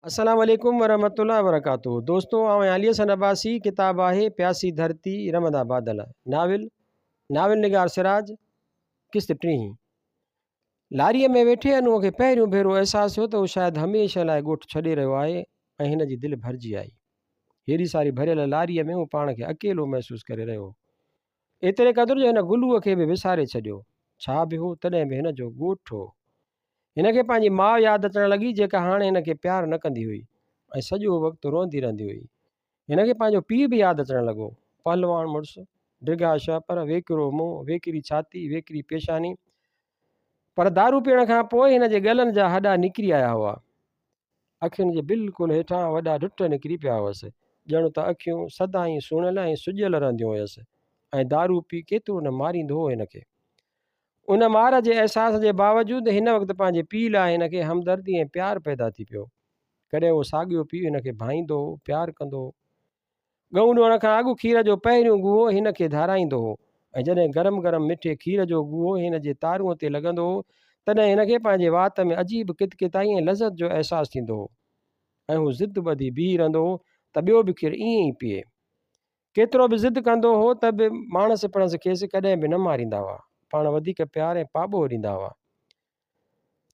السلام عليڪم ورحمة الله وبرڪاته دوستو آئون آهيان علي حسن عباسي ڪتاب آهي پياسي ڌرتي رمندا بادل ناول ناول نگار سراج قسط ٽيهين لاريء ۾ ويٺي انوء کي پهريون ڀيرو احساس ٿيو ته هو شايد هميشه لاء ڳوٺ ڇڏي رهيو آهي ۽ هن جي دل ڀرجي آئي. هيڏي ساري ڀريل لاريء ۾ هو پاڻ کي اڪيلو محسوس ڪري رهيو هو. ايتري قدر جو هن گلوء کي به وساري ڇڏيو. ڇا به هو، تڏهن به هن جو ڳوٺ هو. هن کي پنهنجي ماء ياد اچڻ لڳي جيڪا هاڻي هن کي پيار نه ڪندي هئي ۽ سڄو وقت روئندي رهندي هئي. هن کي پنهنجو پيء به ياد اچڻ لڳو. پهلواڻ مڙس، ڊگها شهپر، ويڪرو منهن، ويڪري ڇاتي، ويڪري پيشاني. پر دارو پيئڻ کان پوء هن جي ڳلن جا هڏا نڪري آيا هئا. اکين جي بلڪل هيٺان وڏا ڍٽ نڪري پيا هئس. ڄڻ ته اکيون سدائين سوڻيل ۽ سڄيل رهنديون هيس ۽ دارو پي ڪيترو نه ماريندو هو هن کي. ان مار جي احساس جي باوجود هن وقت پنهنجي پيء لاء هن کي همدردي ۽ پيار پيدا ٿي پيو. ڪڏهن اهو ساڳيو پيء هن کي ڀائيندو هو، پيار ڪندو هو. ڳئون ڏهڻ کان اڳ کير جو پهريون گوهو هن کي ڌارائيندو هو ۽ جڏهن گرم گرم مٺي کير جو گوهو هن جي تارونء تي لڳندو هو، تڏهن هن کي پنهنجي وات ۾ عجيب ڪتڪتائي ۽ لذت جو احساس ٿيندو هو ۽ هو ضد ٻڌي بيهي رهندو هو ته ٻيو به کير ائين ئي پيئي. ڪيترو به ضد ڪندو هو ته به ماڻس پڻس کيس ڪڏهن به نه ماريندا هئا. پاڻ وڌيڪ پيار ۽ پاٻوهه ڏيندا هئا.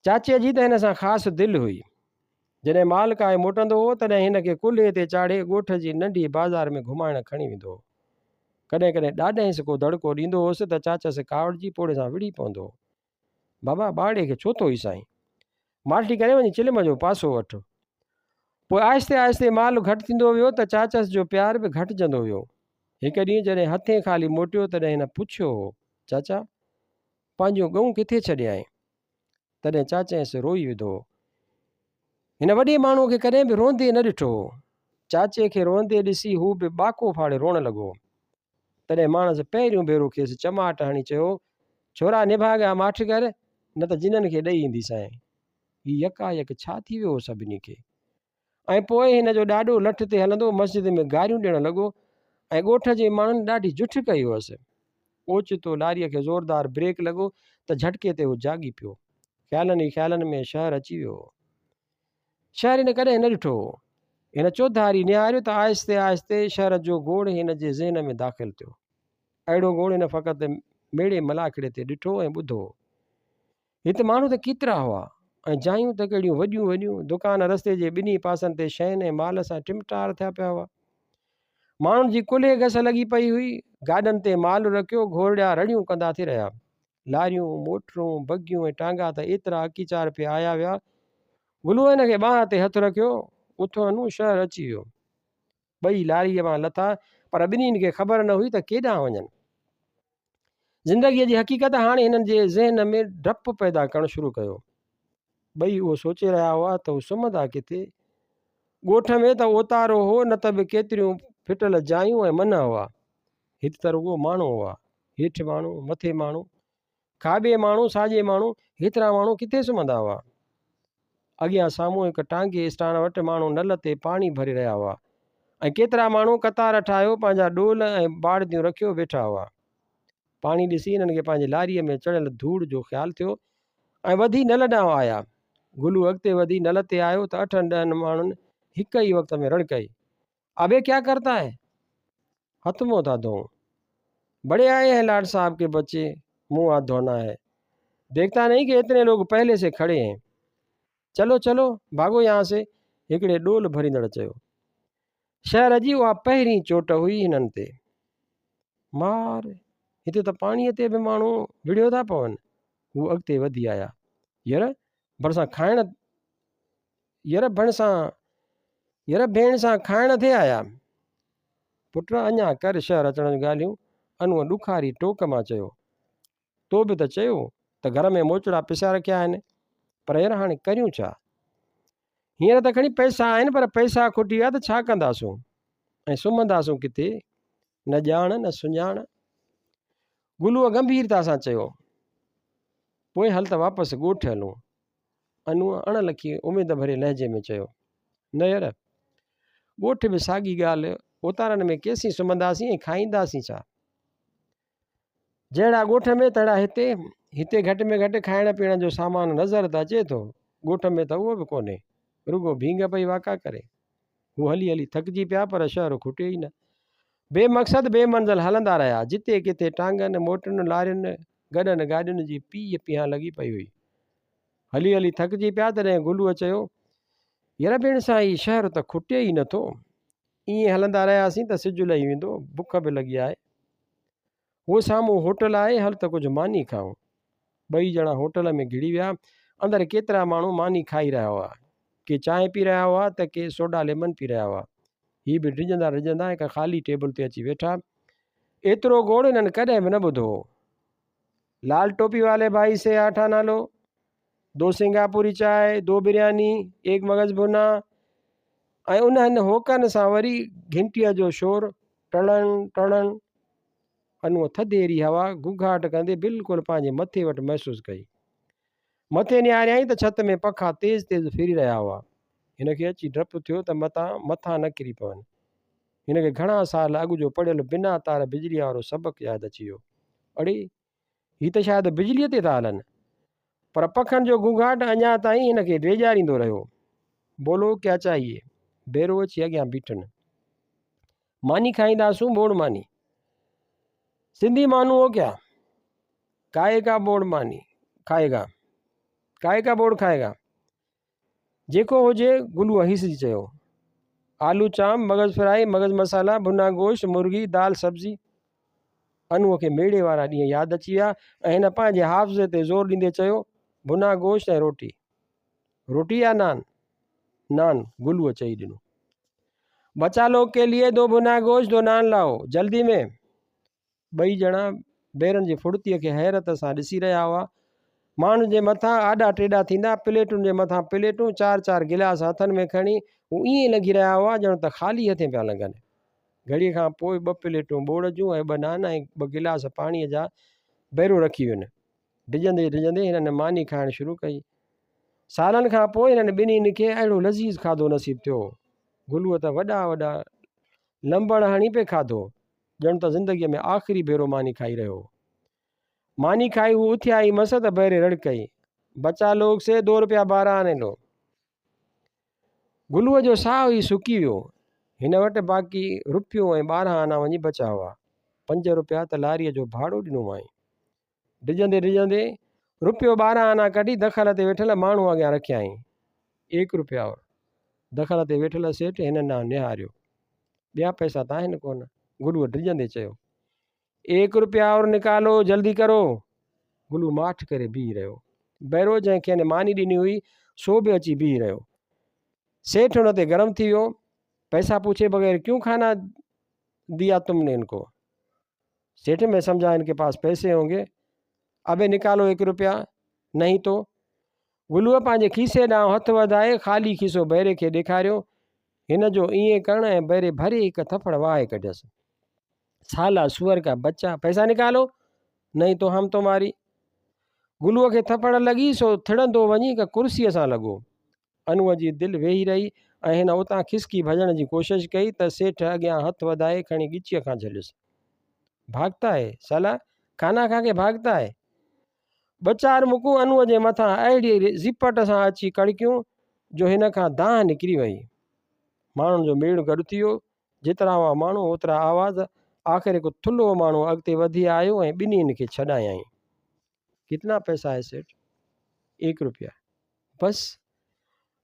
چاچيء جي ته هن سان خاص دل هئي. جڏهن مال ڪاهي موٽندو هو، تڏهن هن کي ڪلهي تي چاڙهي ڳوٺ جي ننڍي بازار ۾ گهمائڻ کڻي ويندو هو. ڪڏهن ڪڏهن ڏاڏهينس ڪو دڙڪو ڏيندو هوس ته چاچس ڪاوڙجي پوڙهي سان وڙهي پوندو هو. بابا ٻارڙي کي ڇو ٿو هيسائين؟ مالٽي ڪري وڃي چلم جو پاسو وٺ. پوء آهستي آهستي مال گهٽ ٿيندو ويو ته چاچس جو پيار به گهٽجندو ويو. هڪ ڏينهن جڏهن هٿين خالي موٽيو تڏهن هن پڇيو هو، چاچا! پنهنجون ڳئون ڪٿي ڇڏي آئين؟ تڏهن چاچهينس روئي وڌو هو. هن وڏي ماڻهوء کي ڪڏهن به روئندي نه ڏٺو هو. چاچي کي روئندي ڏسي هو به ٻاڪو ڦاڙي روئڻ لڳو. تڏهن ماڻس پهريون ڀيرو کيس چماٽ هڻي چيو، ڇورا نڀاڳا ماٺ ڪر، نه ته جنن کي ڏئي اينديسانء. هي يڪايڪ ڇا ٿي ويو هو سڀني کي؟ ۽ پوء هن جو ڏاڏو لٺ تي هلندو مسجد ۾ گاريون ڏيڻ لڳو ۽ ڳوٺ جي ماڻهن ڏاڍي جٺ ڪئي هئس. اوچتو لاريء کي زوردار بريڪ لڳو ته جهٽڪي تي هو جاڳي پيو. خيالن ئي خيالن ۾ شهر اچي ويو هو. شهر هن ڪڏهن نه ڏٺو هو. هن چوڌاري نهاريو ته آهستي آهستي شهر جو گوڙ هن جي ذهن ۾ داخل ٿيو. اهڙو گوڙ هن فقط ميڙي ملاکڙي تي ڏٺو ۽ ٻڌو هو. هت ماڻهو ته ڪيترا هئا ۽ جايون ته ڪهڙيون وڏيون وڏيون، دڪان رستي جي ٻنهي پاسن تي شين ۽ مال سان ٽمٽار ٿيا پيا هئا. ماڻهن جي ڪلهي گس لڳي پئي هئي. گاڏن تي مال رکيو گهورڙيا رڙيون ڪندا ٿي رهيا. لاريون، موٽرون، بگيون ۽ ٽانگا ته ايترا اڪيچار پئي آيا ويا. گلوء هن کي ٻانهن تي هٿ رکيو، اٿو انو شهر اچي ويو. ٻئي لاريء مان لٿا، پر ٻنهين کي خبر نه هئي ته ڪيڏانهن وڃن. زندگيء جي حقيقت هاڻي هنن جي ذهن ۾ ڊپ پيدا ڪرڻ شروع ڪيو. ٻئي اهو سوچي رهيا هئا ته هو سمهندا ڪٿي؟ ڳوٺ ۾ ته اوتارو هو نه ته به ڪيتريون ڦٽل جايون ۽ منهه هئا. هت ته رڳو ماڻهو هئا. هيٺ ماڻهو، مٿي ماڻهو، کاٻي ماڻهو، ساڄي ماڻهو، هيترا ماڻهو ڪٿي سمهندا هئا؟ اڳيان سامهون هڪ ٽانگي اسٽان وٽ ماڻهو نل تي پاڻي ڀري رهيا هئا ۽ ڪيترا ماڻهو قطار ٺاهيو پنهنجا ڏول ۽ باڙديون رکيو ويٺا هئا. پاڻي ڏسي هنن کي پنهنجي لاريء ۾ چڙهيل ڌوڙ جو خيال ٿيو ۽ وڌي نل ڏانهن آيا. گلو اڳتي وڌي نل تي آيو ته اٺن ڏهن ماڻهن هڪ ئي وقت ۾ رڙ ڪئي، ابي ڪيا ڪرتا هي؟ هٿ منهن ٿا ڌوئون. بڙي آئي هين لاٽ صاحب ڪي بچي، منهن هاٿ ڌونا هي. ديکتا نهين ڪي اتني لوگ پهلي سي کڙي هين. چلو چلو، ڀاڳو يهان سي، هڪڙي ڏول ڀريندڙ چيو. شهر جي اها پهرين چوٽ هئي هنن تي. مار، هتي ته پاڻيء تي به ماڻهو وڙهيو ٿا پون. هو اڳتي وڌي آيا. ير، ڀرسان کائڻ ير ڀڻ سان ير ڀيڻ سان کائڻ ٿي آيا. پٽ اڃا ڪر شهر اچڻ جون ڳالهيون. انوء ڏکاري ٽوڪ مان چيو. تو به ته چيو ته گهر ۾ موچڙا پسيا رکيا آهن. پر ير هاڻي ڪريون ڇا؟ هينئر ته کڻي پئسا آهن پر پئسا کٽي ويا ته ڇا ڪنداسون ۽ سمهنداسون ڪٿي؟ نه ڄاڻ نه سڃاڻ. گلوء گنڀيرتا سان چيو. پوء هل ته واپس ڳوٺ هلون. انوء اڻ لکي اميد ڀري لهجي ۾ چيو. نه ير! ڳوٺ به ساڳي ڳالهه، اوتارن ۾ ڪيسين سمهنداسين ۽ کائينداسين ڇا؟ جهڙا ڳوٺ ۾ تهڙا هتي. هتي گهٽ ۾ گهٽ کائڻ پيئڻ جو سامان نظر ته اچي ٿو، ڳوٺ ۾ ته اهو به ڪونهي. رڳو ڀينگ پئي واڪا ڪري. هو هلي هلي ٿڪجي پيا پر شهر کٽيو ئي نه. بي مقصد بي منزل هلندا رهيا. جتي ڪٿي ٽانگن، موٽرن، لارين، گڏن گاڏين جي پيهه پيهان لڳي پئي هئي. هلي هلي ٿڪجي پيا تڏهن گلوء چيو، ير ڀيڻسان هي شهر ته کٽي ئي نٿو. ائين هلندا رهياسين ته سج لهي ويندو، بک به لڳي آهي. هو سامهون هوٽل آهي، هل ته ڪجهه ماني کائون. ٻئي ڄڻا هوٽل ۾ گهڙي ويا. اندر ڪيترا ماڻهو ماني کائي رهيا هئا. ڪي چانهه پي رهيا هئا ته ڪي سوڊا ليمن پي رهيا هئا. هي به ڊڄندا ڊڄندا هڪ خالي ٽيبل تي اچي ويٺا. ايترو گوڙ هنن ڪڏهن به نه ٻڌو هو. لال ٽوپي والي ڀائي سي آٺ آنا لو، دو سنگاپوري چاء، دو برياني، ايڪ مغز ڀنا ۽ انهن هوڪن سان وري گهنٽيء جو شور ٽڙڻ ٽڙڻ. انوء ٿڌيري هوا گهگهاٽ ڪندي بلڪل پنهنجي مٿي وٽ محسوس ڪئي. مٿي نهاريائين ته ڇت ۾ پکا تيز تيز ڦري رهيا هئا. هن کي اچي ڊپ ٿيو ته متان مٿان نه ڪري پون. هن کي گهڻا سال اڳ جو پڙهيل بنا تار بجليء وارو سبق ياد اچي ويو. اڙي! هي ته شايد بجليء تي ٿا هلن. پر پکن جو گهونگهاٽ اڃا تائين هن کي ڊيڄاريندو رهيو. بولو ڪيا چاهيي؟ بيرو اچي اڳيان بيٺن. ماني کائينداسون ٻوڙ ماني. سنڌي مانو هو ڪيا؟ کائي گا ٻوڙ ماني کائي گا. کائي گا ٻوڙ کائي گا. جيڪو هجي، گلوء هيسجي چيو. آلو چام، مغز فرائي، مغز مسالا، ڀنا گوشت، مرغي، دال سبزي. انوء کي ميڙي وارا ڏينهن ياد اچي ويا ۽ هن پنهنجي حافظي تي زور ڏيندي چيو، ڀنا گوشت ۽ روٽي. روٽي يا نان؟ نان، گلوء چئي ڏنو. بچا لوگ ڪي ليئي دو ڀنا گوشت دو نان لائو، جلدي ۾. ٻئي ڄڻا بيرن جي ڦڙتيء کي حيرت سان ڏسي رهيا هئا. ماڻهن جي مٿان آڏا ٽيڏا ٿيندا، پليٽن جي مٿان پليٽون، چار چار گلاس هٿن ۾ کڻي، هو ائين لنگهي رهيا هئا، ڄڻ ته خالي هٿين پيا لنگهن. گهڙيء کان پوء ٻه پليٽون ٻوڙ جون ۽ ٻه نان ۽ ٻه گلاس پاڻيء جا بيرو رکي وين. ڊڄندي ڊڄندي هنن ماني کائڻ شروع ڪئي. سالن کان پوء هنن ٻنهين کي اهڙو لذيذ کاڌو نصيب ٿيو. گلوء ته وڏا وڏا لنبڙ هڻي پئي کاڌو. ڄڻ ته زندگيء ۾ آخري ڀيرو ماني کائي رهيو هو. ماني کائي هو اٿيا ئي مس ته بئري رڙ ڪئي، بچا لوگ سي دو روپيا بارهه آني لو. گلوء جو ساهه ئي سڪي ويو. هن وٽ باقي رپيو ۽ 12 آنا وڃي بچا هئا. پنج رپيا ته لاريء جو ڀاڙو ڏنو هئائين. ڊڄندي ڊڄندي رپيو 12 آنا ڪڍي دخل تي ويٺل ماڻهوء اڳيان رکيائين. ايڪ روپيا اور. دخل تي ويٺل سيٺ هن ڏانهن نهاريو. ٻيا پئسا ته آهن ڪونه. گلوء ڊڄندي چيو. ايڪ روپيا اور نڪالو، جلدي ڪرو. گلو ماٺ ڪري بيهي رهيو. بئرو جنهن کين ماني ڏني هئي، سو به اچي بيهي رهيو. سيٺ هن تي گرم ٿي ويو. پئسا پوڇي بغير ڪيون کانا ديا تم ني ان ڪو؟ سيٺ مين سمجھا ان ڪي پاس پئسي هونگي ابي نڪالو هڪ روپيا نهين تو گلوء پنهنجي کيسي ڏانهن هٿ وڌائي خالي کيسو بئري کي ڏيکاريو هن جو ائين ڪرڻ ۽ بئري ڀري هڪ ٿڦڙ وهائي ڪڍيس سالا سوئر ڪا بچا پئسا نڪالو نهين تو هم تمهاري گلوء کي ٿڦڙ لڳي سو ٿڙندو وڃي هڪ ڪرسيء سان لڳو انوء جي دل ويهي رهي ۽ هن اتان کسڪي ڀڄڻ جي ڪوشش ڪئي ته سيٺ اڳيان هٿ وڌائي کڻي ڳچيء کان جهليس. ڀاڳتا هي، سالا! کانا کا ڪي ڀاڳتا هي! ٻه چار مڪون انوء جي مٿان اهڙي زپٽ سان اچي ڪڙڪيون جو هن کان دانهن نڪري وئي. ماڻهن جو ميڙ گڏ ٿي ويو. جيترا هئا ماڻهو اوترا آواز. آخر هڪ ٿلهو ماڻهو اڳتي وڌي آيو ۽ ٻنهين کي ڇڏايائين. ڪتنا پئسا هي سيٺ؟ ايڪ روپيا. بس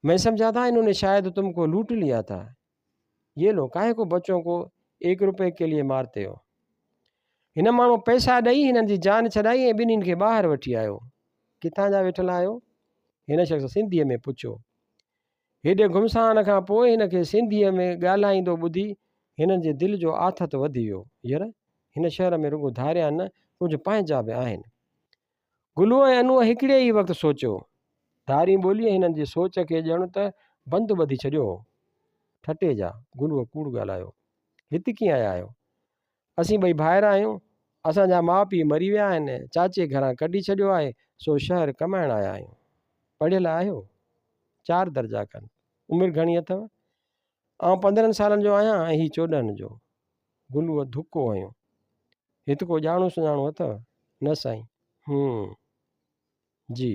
مين سمجھا تھا انھون ني شايد تم ڪو لوٽ ليا تھا يي لو ڪاھي ڪو بچون ڪو ايڪ روپئي ڪي ليي مارتي ھو ھن ماڻھو پئسا ڏئي ھنن جي جان ڇڏائي ۽ ٻنھين کي ٻاھر وٺي آيو ڪٿان جا ويٺل آھيو ھن شخص سنڌيء ۾ پڇيو ھيڏي گھمسان کان پوء ھن کي سنڌيء ۾ ڳالھائيندو ٻڌي ھنن جي دل جو آٿت وڌي ويو ير ھن شھر ۾ رڳو ڌاريا نه ڪجھ پنھنجا به آھن گلوء ۽ انوء هڪڙي ئي وقت سوچيو. ڌارين ٻوليء هنن جي سوچ کي ڄڻ ته بند ٻڌي ڇڏيو هو. ٺٽي جا، گلوء ڪوڙ ڳالهايو. هت ڪيئن آيا آهيو؟ اسين ٻئي ڀائر آهيون. اسان جا ماء پيء مري ويا آهن. چاچي گهران ڪڍي ڇڏيو آهي، سو شهر ڪمائڻ آيا آهيون. پڙهيل آهيو؟ چار درجا کن. عمر گهڻي اٿئو؟ آئون 15 سالن جو آهيان ۽ هي 14 جو. گلوء ڌڪو هنيو. هت ڪو ڄاڻو سڃاڻو اٿئو؟ نه سائين. هون. جي.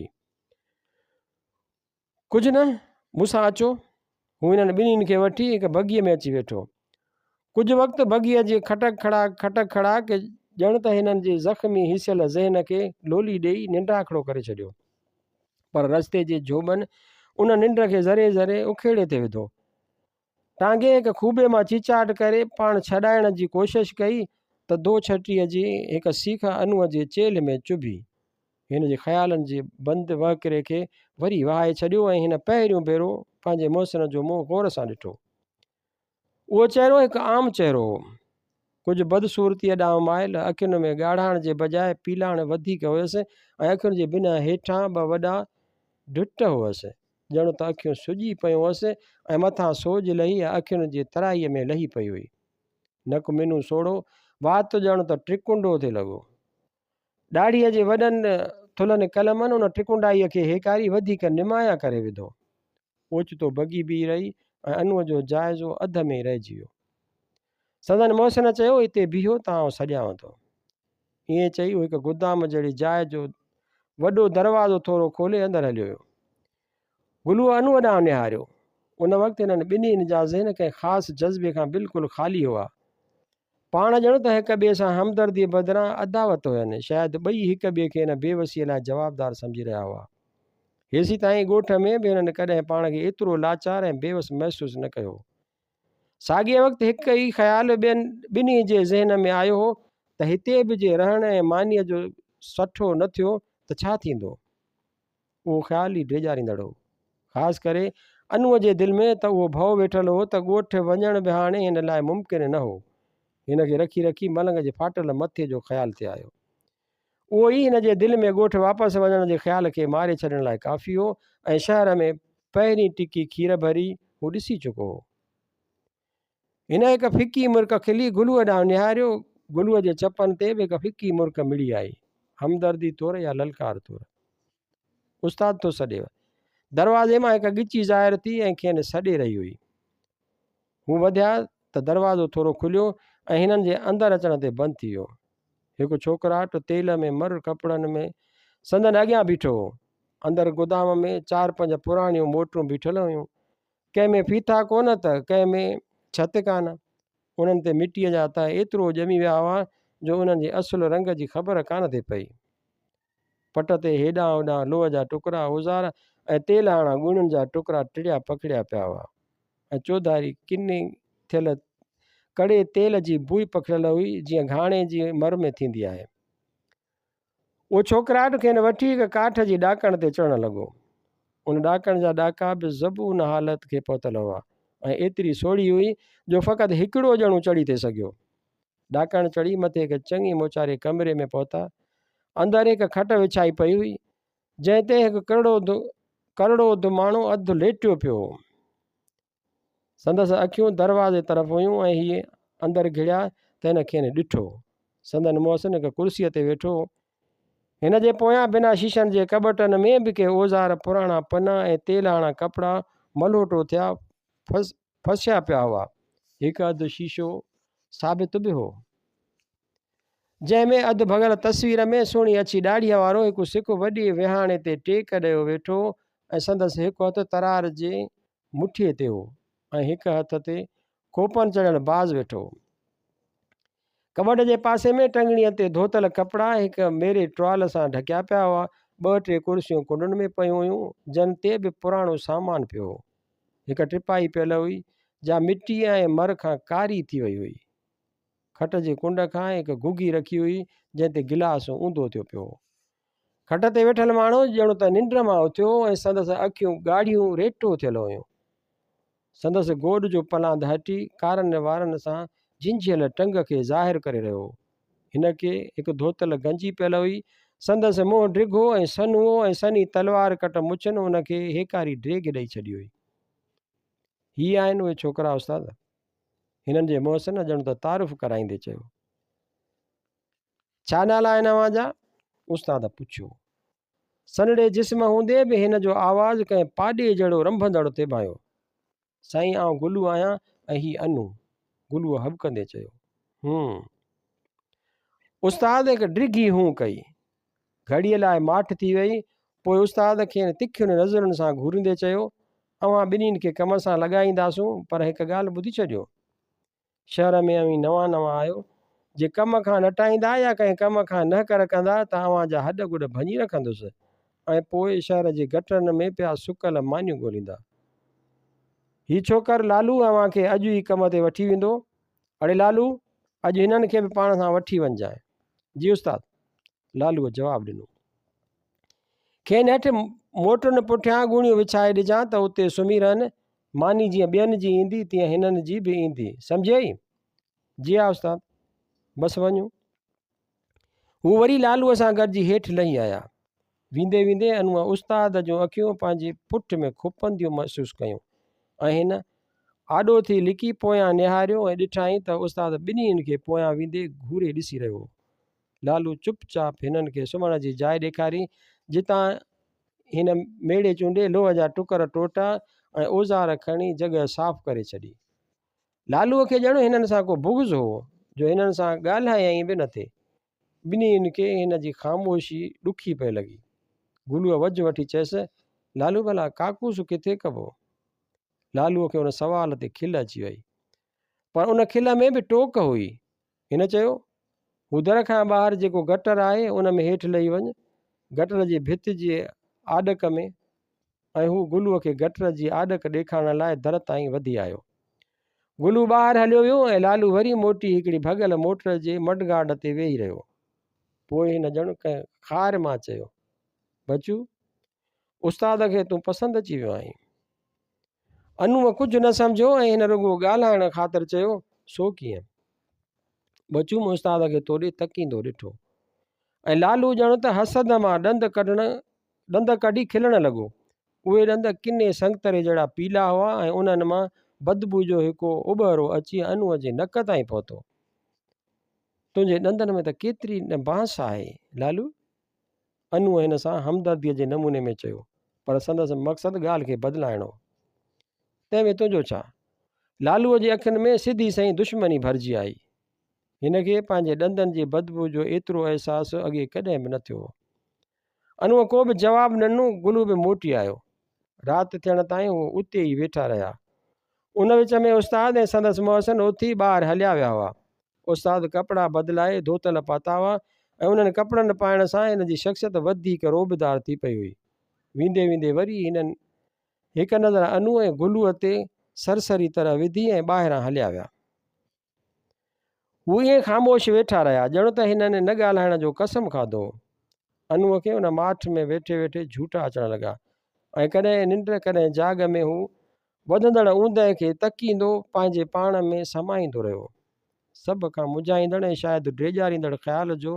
ڪجهه نه. مون سان اچو. هو هنن ٻنهين کي وٺي هڪ بگيء ۾ اچي ويٺو. ڪجهه وقت بگيء جي کٽڪ کڙاڪ کٽڪ کڙاڪ ڄڻ ته هنن جي زخمي هيسيل ذهن کي لولي ڏيئي ننڊاکڙو ڪري ڇڏيو. پر رستي جي جهوٻن ان ننڊ کي ذري ذري اکيڙي ٿي وڌو. ٽانگي هڪ کوٻي مان چيچاٽ ڪري پاڻ ڇڏائڻ جي ڪوشش ڪئي ته دو ڇٽيء جي هڪ سيخ انوء جي چيلهه ۾ چڀي، هن جي خيالن جي بند وهڪري کي وري وهائي ڇڏيو ۽ هن پهريون ڀيرو پنهنجي محسن جو منهن غور سان ڏٺو. اهو چهرو هڪ عام چهرو هو. ڪجهه بدصورتيء ڏانهن مائل، اکين ۾ ڳاڙهاڻ جي بجاء پيلاڻ وڌيڪ هيس ۽ اکين جي بنهه هيٺان ٻه وڏا ڍٽ هئس، ڄڻ ته اکيون سڄي پيون هئس ۽ مٿان سوڄ لهي اکين جي ترائيء ۾ لهي پئي هئي. نڪ منهن سوڙهو، وات ڄڻ ته ٽڪنڊو ٿي لڳو. ڏاڙهيء جي وڏن ٿلهن قلمن ان ٽڪنڊائيء کي هيڪاري وڌيڪ نمايان ڪري وڌو. اوچتو بگي بيهي رهي ۽ انوء جو جائزو اڌ ۾ ئي رهجي ويو. سندن محسن چيو، اتي بيهو ته آئون سڏيانو ٿو. ائين چئي هو هڪ گدام جهڙي جاء جو وڏو دروازو ٿورو کولي اندر هليو ويو. گلوء انوء ڏانهن نهاريو. ان وقت هنن ٻنهين جا ذهن ڪنهن خاص جذبي کان بلڪل خالي هئا. پاڻ ڄڻ ته هڪ ٻئي سان همدرديء بدران عداوت هين. شايد ٻئي هڪ ٻئي کي ان بيوسيء لاء جوابدار سمجهي رهيا هئا. هيسيتائين ڳوٺ ۾ به هنن ڪڏهن پاڻ کي ايترو لاچار ۽ بيوس محسوس نه ڪيو هو. ساڳئي وقت هڪ ئي خيال ٻين ٻنهي جي ذهن ۾ آيو هو ته هتي به جي رهڻ ۽ مانيء جو سٺو نه ٿيو ته ڇا ٿيندو؟ اهو خيال ئي ڊيڄاريندڙ هو. خاص ڪري انوء جي دل ۾ ته اهو ڀؤ ويٺل هو ته ڳوٺ وڃڻ به هاڻي هن لاء ممڪن نه هو. هن کي رکي رکي ملنگ جي ڦاٽل مٿي جو خيال ٿي آيو. اهو ئي هن جي دل ۾ ڳوٺ واپس وڃڻ جي خيال کي ماري ڇڏڻ لاء ڪافي هو ۽ شهر ۾ پهرين ٽڪي کير ڀري هو ڏسي چڪو هو. هن هڪ ڦڪي مرڪ کلي گلوء ڏانهن نهاريو. گلوء جي چپن تي به هڪ ڦڪي مرڪ مڙي آئي، همدردي طور يا للڪار طور. استاد ٿو سڏيو. دروازي مان هڪ ڳچي ظاهر ٿي ۽ کين سڏي رهي هئي. هو وڌيا ته دروازو ٿورو کليو ۽ هنن جي اندر اچڻ تي بند ٿي ويو. هڪ ڇوڪراٽ تيل ۾ مر ڪپڙن ۾ سندن اڳيان بيٺو هو. اندر گدام ۾ چار پنج پراڻيون موٽرون بيٺل هيون. ڪنهن ۾ ڦيٿا ڪونه ته ڪنهن ۾ ڇت ڪانه. انهن تي مٽيء جا تهه ايترو ڄمي ويا هئا جو انهن جي اصل رنگ جي خبر ڪانه ٿي پئي. پٽ تي هيڏانهن هوڏانهن لوهه جا ٽڪرا، اوزار ۽ تيلهاڻا ڳوڻين جا ٽڪرا ٽڙيا پکڙيا پيا هئا ۽ چوڌاري ڪني ٿيل ڪڙي تيل جي بوء پکڙيل هئي جيئن گهاڻي جي مر ۾ ٿيندي آهي. اهو ڇوڪراٽ کين وٺي هڪ ڪاٺ جي ڏاڪڻ تي چڙهڻ لڳو. ان ڏاڪڻ جا ڏاڪا به زبون حالت کي پهتل هئا ۽ ايتري سوڙهي هئي جو فقط هڪڙو ڄڻو چڙهي ٿي سگهيو. ڏاڪڻ چڙهي مٿي هڪ چڱي موچاري ڪمري ۾ پهتا. اندر هڪ کٽ وڇائي پئي هئي، جنهن تي هڪ ڪرڙو ڌماڻو اڌ ليٽيو پيو هو. سندس اکيون دروازي طرف هيون ۽ هي اندر گهڙيا ته هن کين ڏٺو. سندن محسن هڪ ڪرسيء تي ويٺو هو. هن جي پويان بنا شيشن جي ڪٻٽن ۾ به ڪي اوزار، پراڻا پنا ۽ تيلهاڻا ڪپڙا ملهوٽو ٿيا ڦسيا پيا هئا. هڪ اڌ شيشو ثابت به هو. جنهن ۾ اڌ ڀڳل تصوير ۾ سهڻي اڇي ڏاڙهيء وارو هڪ سک وڏي ويهاڻي تي ٽيڪ ڏيو ويٺو هو ۽ سندس هڪ هٿ ترار جي مٺيء تي هو ۽ هڪ هٿ تي کوپن چڙهيل باز ويٺو هو. ڪٻٽ جي پاسي ۾ ٽنگڻيء تي ڌوتل ڪپڙا هڪ ميري ٽوال سان ڍڪيا پيا هئا. ٻه ٽي ڪرسيون ڪنڊن ۾ پيون هيون، جن تي به پراڻو سامان پيو هو. هڪ ٽپائي پيل هئي، جا مٽيء ۽ مر کان ڪاري ٿي وئي هئي. کٽ جي ڪنڊ کان هڪ گهگهي رکي هئي، جنهن تي گلاس اونڌو ٿيو پيو هو. کٽ تي ويٺل ماڻهو ڄڻ ته ننڊ مان اٿيو هو ۽ سندس اکيون ڳاڙهيون ريٽو ٿيل هيون. سندس گوڏ جو پلاند هٽي ڪارن وارن سان جهنجهيل ٽنگ کي ظاهر ڪري رهيو هو. هن کي هڪ ڌوتل گنجي پيل هئي. سندس منهن ڊگهو ۽ سنهو هو ۽ سنهي تلوار ڪٽ مڇن هن کي هيڪاري ڊيگهه ڏئي ڇڏي هئي. هي آهن اهي ڇوڪرا استاد؟ هنن جي محسن ڄڻ ته تعارف ڪرائيندي چيو. ڇا نالا آهن اوهان جا؟ استاد پڇيو. سنهڙي جسم هوندي به هن جو آواز ڪنهن پاڏي جهڙو رنڀندڙ ٿي ڀانيو. سائين آئون گلو آهيان ۽ هي انو. گلوء هٻڪندي چيو. هون. استاد هڪ ڊگهي هون ڪئي. گهڙيء لاء ماٺ ٿي وئي. پوء استاد کين تکين نظرن سان گهوريندي چيو. اوهان ٻنهين کي ڪم سان لڳائينداسون، پر هڪ ڳالهه ٻڌي ڇڏيو. شهر ۾ اوهين نوان نوان آهيو، جي ڪم کان نٽائيندا يا ڪنهن ڪم کان نهڪر ڪندا ته اوهان جا هڏ گڏ ڀڃي رکندس ۽ پوء شهر جي گٽرن ۾ پيا سڪل مانيون ڳوليندا. هي ڇوڪر لالو اوهان کي اڄ ئي ڪم تي وٺي ويندو. اڙي لالو! اڄ هنن کي به پاڻ سان وٺي وڃجانء. جي استاد! لالوء جواب ڏنو. کين هيٺ موٽرن پٺيان ڳوڻيون وڇائي ڏجان ته اتي سمهي رهن. ماني جيئن ٻين جي ايندي تيئن هنن جي به ايندي. سمجهيئي؟ جي ها استاد! بس وڃون. هو وري لالوء سان گڏجي هيٺ لهي آيا. ويندي ويندي انوء استاد جون اکيون پنهنجي پٺ ۾ کپنديون محسوس ڪيون ۽ هن آڏو ٿي لڪي پويان نهاريو ۽ ڏٺائين ته استاد ٻنهين کي پويان ويندي گهوري ڏسي رهيو هو. لالو چپ چاپ هنن کي سمهڻ جي جاء ڏيکاري، جتان هن ميڙي چونڊي لوهه جا ٽڪر ٽوٽا ۽ اوزار کڻي جڳهه صاف ڪري ڇڏي. لالوء کي ڄڻ هنن سان ڪو بغض هو، جو هنن سان ڳالهايائين به نه ٿي. ٻنهين کي هن جي خاموشي ڏکي پئي لڳي. گلوء وجهه وٺي چيس، لالو ڀلا ڪاڪوس ڪٿي ڪبو؟ لالوء کي ان سوال تي کل اچي وئي. پر ان کل ۾ به ٽوڪ هئي. هن چيو، هو در کان ٻاهر جيڪو گٽر آهي، ان ۾ هيٺ لهي وڃ. گٽر جي ڀت جي آڏڪ ۾. ۽ هو گلوء کي گٽر جي آڏڪ ڏيکارڻ لاء در تائين وڌي آيو. گلو ٻاهر هليو ويو ۽ لالو وري موٽي هڪڙي ڀڳل موٽر جي مڊگارڊ تي ويهي رهيو. پوء هن ڄڻ ڪنهن خار مان چيو، بچو، استاد کي تون پسند اچي ويو آهين. انوء ڪجهه نه سمجهيو ۽ هن رڳو ڳالهائڻ خاطر چيو، سو ڪيئن؟ بچو مون استاد کي توڏي تڪيندو ڏٺو. ۽ لالو ڄڻ ته حسد مان ڏند ڪڍڻ ڏند ڪڍي کلڻ لڳو. اهي ڏند ڪني سنگتري جهڙا پيلا هئا ۽ انهن مان بدبوء جو هڪ اٻهرو اچي انوء جي نڪ تائين پهتو. تنهنجي ڏندن ۾ ته ڪيتري نه بانس آهي، لالو! انوء هن سان همدرديء جي نموني ۾ چيو، پر سندس مقصد ڳالهه کي بدلائڻ هو. تنهن ۾ تنهنجو ڇا؟ لالوء جي اکين ۾ سڌي سنئين دشمني ڀرجي آئي. هن کي پنهنجي ڏندن جي بدبوء جو ايترو احساس اڳي ڪڏهن به نه ٿيو هو. انوء ڪو به جواب نه ڏنو. گلو به موٽي آيو. رات ٿيڻ تائين هو اتي ئي ويٺا رهيا. ان وچ ۾ استاد ۽ سندس محسن اٿي ٻاهر هليا ويا هئا. استاد ڪپڙا بدلائي ڌوتل پاتا هئا ۽ انهن ڪپڙن پائڻ سان هن جي شخصيت وڌيڪ رعبدار ٿي پئي هئي. ويندي ويندي وري هنن هڪ نظر انوء ۽ گلوء تي سرسري طرح وڌي ۽ ٻاهران هليا ويا. هو ائين خاموش ويٺا رهيا، ڄڻ ته هنن نه ڳالهائڻ جو قسم کاڌو هو. انوء کي ان ماٺ ۾ ويٺي ويٺي جهوٽا اچڻ لڳا ۽ ڪڏهن ننڊ ڪڏهن جاڳ ۾ هو وڌندڙ اوندهه کي تڪيندو پنهنجي پاڻ ۾ سمائيندو رهيو. سڀ کان منجهائيندڙ ۽ شايد ڊيڄاريندڙ خيال جو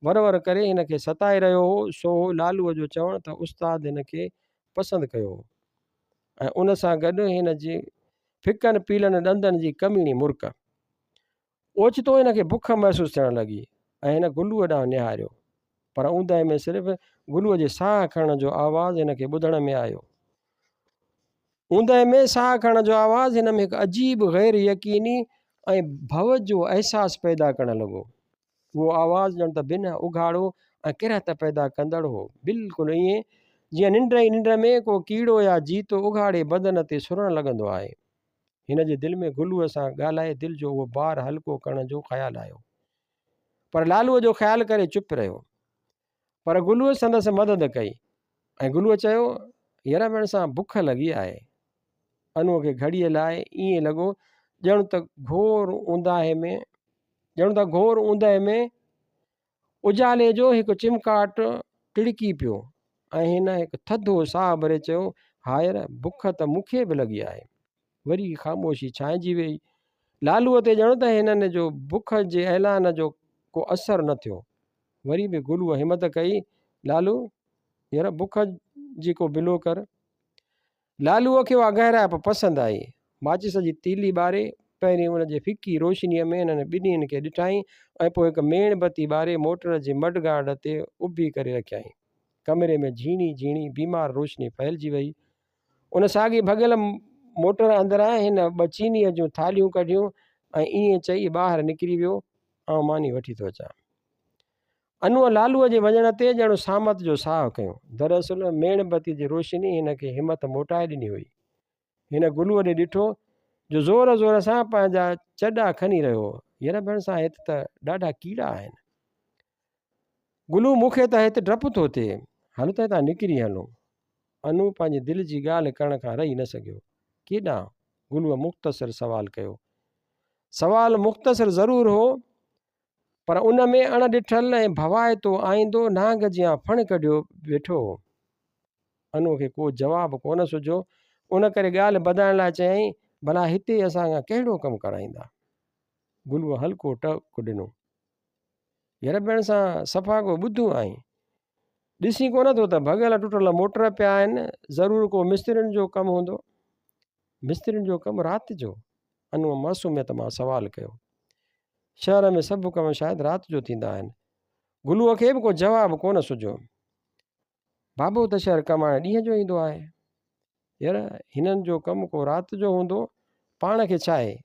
ور ور ڪري هن کي ستائي رهيو هو، سو هو لالوء جو چوڻ ته استاد هن کي پسند ڪيو هو ۽ ان سان گڏ هن جي ڦڪن پيلن ڏندن جي ڪميڻي مرڪ. اوچتو هن کي بک محسوس ٿيڻ لڳي ۽ هن گلوء ڏانهن نهاريو. پر اوندهه ۾ صرف گلوء جي ساهه کڻڻ جو آواز هن کي ٻڌڻ ۾ آيو. اوندهه ۾ ساهه کڻڻ جو آواز هن ۾ هڪ عجيب غير يقيني ۽ ڀؤ جو احساس پيدا ڪرڻ لڳو. اهو آواز ڄڻ ته بنهه اگهاڙو ۽ ڪراهت پيدا ڪندڙ هو. بلڪل ائين جيئن ننڊ ئي ننڊ ۾ ڪو ڪيڙو يا جيت اگهاڙي بدن تي سرڻ لڳندو آهي. هن جي دل ۾ گلوء سان ڳالهائي دل جو اهو بار هلڪو ڪرڻ جو خيال آيو. پر لالوء جو خيال ڪري چپ رهيو. پر گلوء سندس مدد ڪئي ۽ گلوء چيو، ير ڀيڻسان بک لڳي آهي. انوء کي گهڙيء لاء ائين لڳو ڄڻ ته گهور اونداهي ۾ ڄڻ ته گهور اوندهه ۾ اجالي جو هڪ چمڪاٽ ٽڙڪي پيو ۽ هن هڪ ٿڌو ساهه ڀري چيو، هائر، بک ته مون کي به لڳي آهي. وري خاموشي ڇانئجي ويئي. لالوء تي ڄڻ ته هنن جو بک جي اعلان جو ڪو اثر نه ٿيو. وري به گلوء همت ڪئي، لالو، يار بک جي ڪو بلو ڪر. لالوء کي اها گهرائپ پسند آئي. ماچيس جي تيلي ٻاري، پهرين ان جي ڦڪي روشنيء ۾ هنن ٻنهين کي ڏٺائين ۽ پوء هڪ ميڻ بتي ٻاري موٽر جي مڊگارڊ تي اڀي ڪري رکيائين. ڪمري ۾ جهيڻي جهيڻي بيمار روشني ڦهلجي وئي. ان ساڳي ڀڳل موٽر اندران هن ٻه چينيء جون ٿالهيون ڪڍيون ۽ ائين چئي ٻاهر نڪري ويو، آئون ماني وٺي ٿو اچان. انوء لالوء جي وڃڻ تي ڄڻ سامت جو ساهه کنيو. دراصل ميڻ بتيء جي روشني هن کي همت موٽائي ڏني هئي. هن گلوء ڏي ڏٺو، جو زور زور سان پنهنجا چڏا کني رهيو هو. ير ڀيڻسان هت ته ڏاڍا ڪيڙا آهن. گلو مون کي ته هت ڊپ ٿو ٿئي. هل ته هتان نڪري هلون. انو پنهنجي دل جي ڳالهه ڪرڻ کان رهي نه سگهيو. ڪيڏانهن؟ گلوء مختصر سوال ڪيو. سوال مختصر ضرور هو، پر ان ۾ اڻ ڏٺل ۽ ڀوائتو آئيندو نانگ جيان ڦڻ ڪڍيو ويٺو هو. انوء کي ڪو جواب ڪونه سجهيو، ان ڪري ڳالهه بدلائڻ لاء چيائين، ڀلا هتي اسان کان ڪهڙو ڪم ڪرائيندا؟ گلوء هلڪو ٽهڪ ڏنو. ير ڀيڻ سان صفا ڪو ٻڌو آهين. ڏسين ڪونه ٿو ته ڀڳل ٽٽل موٽر پيا آهن، ضرور ڪو مسترين جو ڪم هوندو. مسترين جو ڪم رات جو؟ انوء معصوميت مان سوال ڪيو. شهر ۾ سڀ ڪم شايد رات جو ٿيندا آهن. گلوء کي به ڪو جواب ڪونه سجهيو. بابو ته شهر ڪمائڻ ڏينهن جو ايندو آهي. يار هنن جو ڪم ڪو رات جو هوندو، پاڻ کي ڇا آهي.